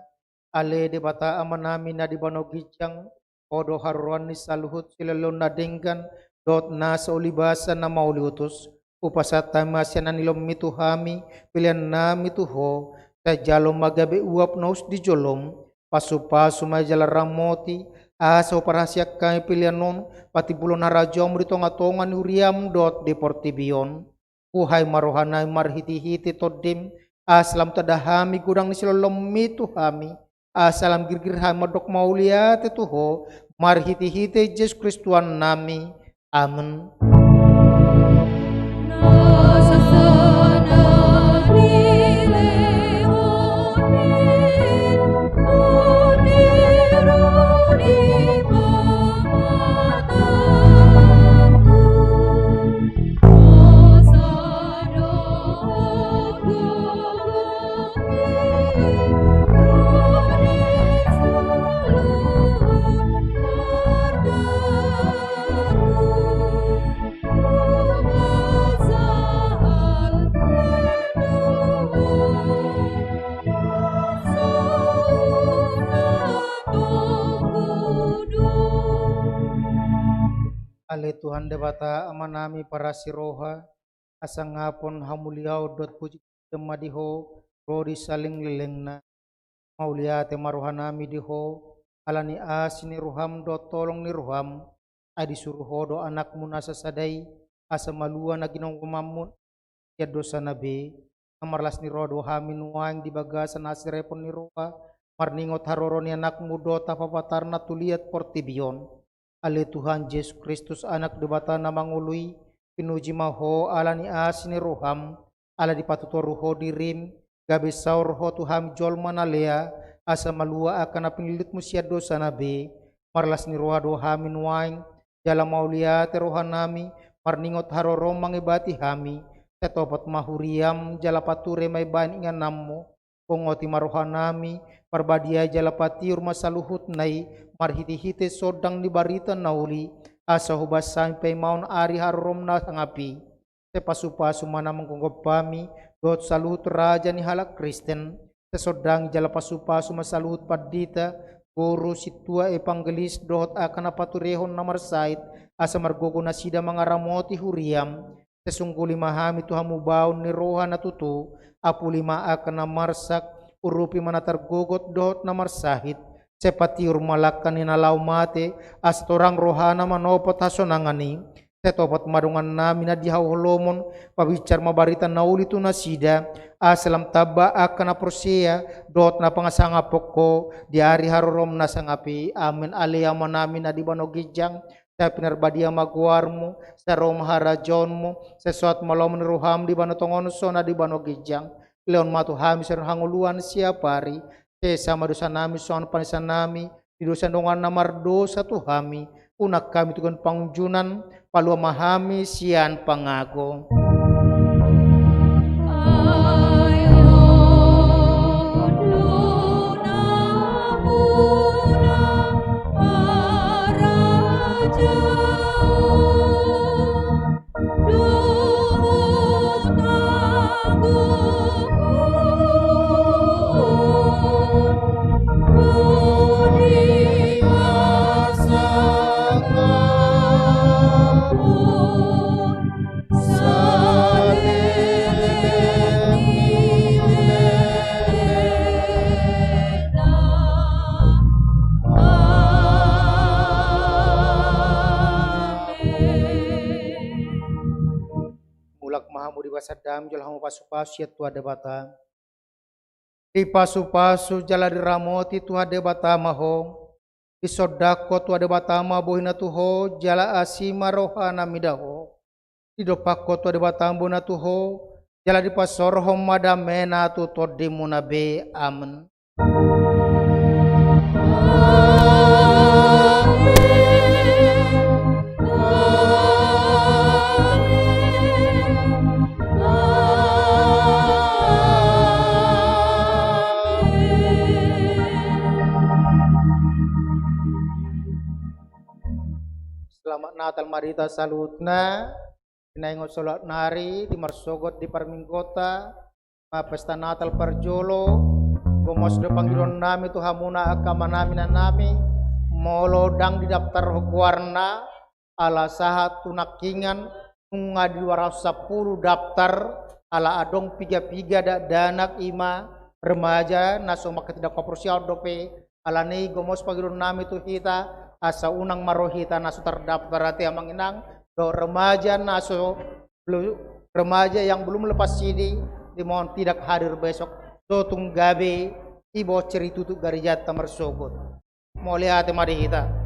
Ale Debata Amanami na di banua ginjang, Ho do haroroan ni saluhut silehonlehon na denggan, dohot nasa ulibasa na mauliutus. Hupasahat hami ma sian na nilehonMi tu hami, peleannami tu Ho, sai jalo ma gabe uap na usus di joloM, pasupasu ma jala ramoti, asa huparhaseang hami pelean on, patimbulhon harajaonMu di tongatonga ni huriaM dohot di portibi on. Buhai ma rohanami marhitehite TondiM, asa lam tanda hami godang ni silehonlehonMi tu hami, asa lam girgir hami mandok mauliate tu Ho, marhitehite Jesus Kristus Tuhannami. Amen. Ale Tuhan Debata Amanami parasi roha, hasangapon, hamuliaon dohot puji ma di Ho, ro di saleleng ni lelengna. Mauliate ma rohanami di Ho, ala ni asi ni rohaM dohot holong ni rohaM, ai disuru Ho do AnakMu na sasada i, asa malua na ginogomanMu, sian dosana be. Na marlas ni roha do hami nuaeng di bagasan hasirepon ni roha, marningot haroro ni AnakMu dohot hapapatarna tu liat portibi on. Ale Tuhan Jesus Kristus, Anak Debata na mangolu i, Pinuji ma Ho ala ni asi ni roham, ala dipatutoru Ho dirim, gabe saor Ho tu hami jolma na lea, asa malua angka na pinillitmu sian dosana be. Marlas ni roha do hami nuaeng, jala mauliate rohanami, marningot harorom mangibati hami, sai topot ma huriam, jala pature ma ibaen ingananmu, bongoti ma rohanami, parbadiai jala patiur ma saluhutna i, marhitehite sondang ni barita na uli, asa hobas hami paimaon ari harorom na sangap i. Sai pasupasu ma na manggomgom hami, dohot saluhut raja ni halak Kristen, sai sondangi jala pasupasu ma saluhut pandita, guru, sintua, evangelis, dohot angka na paturehon na marsahit, asa margogo nasida mangaramoti huriam, sai sungguli ma hami tu hamubaon ni roha na tutu, apuli ma angka na marsak, urupi ma na targogot dohot na marsahit, sai patiur ma langka ni na laho mate, asa torang rohana manopot hasonangan i, sai topot ma dongannami na di haholomon, pabinsar ma barita na uli tu nasida, asa lam tamba angka na porsea, dohot na pangasangapon Ho, di ari harorom na sangap i. Amen. Ale Amanami na di banua ginjang, sai pinarbadia ma goarmu, sai ro ma harajaonmu, sai soat ma lomo ni roham di banua tonga on songon na di banua ginjang. Lehon ma tu hami sadari on hangoluan siapari, sesa ma dosanami songon panesanami di dosa ni dongan na mardosa tu hami, unang hami togihon pangunjunan, palua ma hami sian pangago. Mulak ma hamu di bagasan dame jala hamu pasupasu sian Tuhan Debata. Dipasupasu jala diramoti Tuhan Debata ma ho. Disondangkon Tuhan Debata ma bohina tu ho, jala asi ma rohana mida ho. Didompakkon Tuhan Debata ma bohina tu ho, jala dipasaorhon ma damena tu tondimuna be. Amen. Selamat Natal ma di hita saluhutna. Naeng on sahat nari di marsogot di parmingguonta, ma pesta Natal parjolo, gomos do pangidoannami tu hamuna angka amanami, inanami, molo ndang didaftar goarna, ala sahat tu nangkiningan, nunga di dua ratus sampulu daftar, ala adong piga-piga dakdanak i ma remaja, na so manghatindanghon haporseaon dope, alani i gomos pangidoannami tu hita, asa unang ma ro hita na so tardaftar ate amang inang, dohot remaja na so belu-, remaja yang belum lepas sidi, dimohon tidak hadir besok, so tung gabe, iboan siritutu garejanta marsogot. Mauliate ma di hita.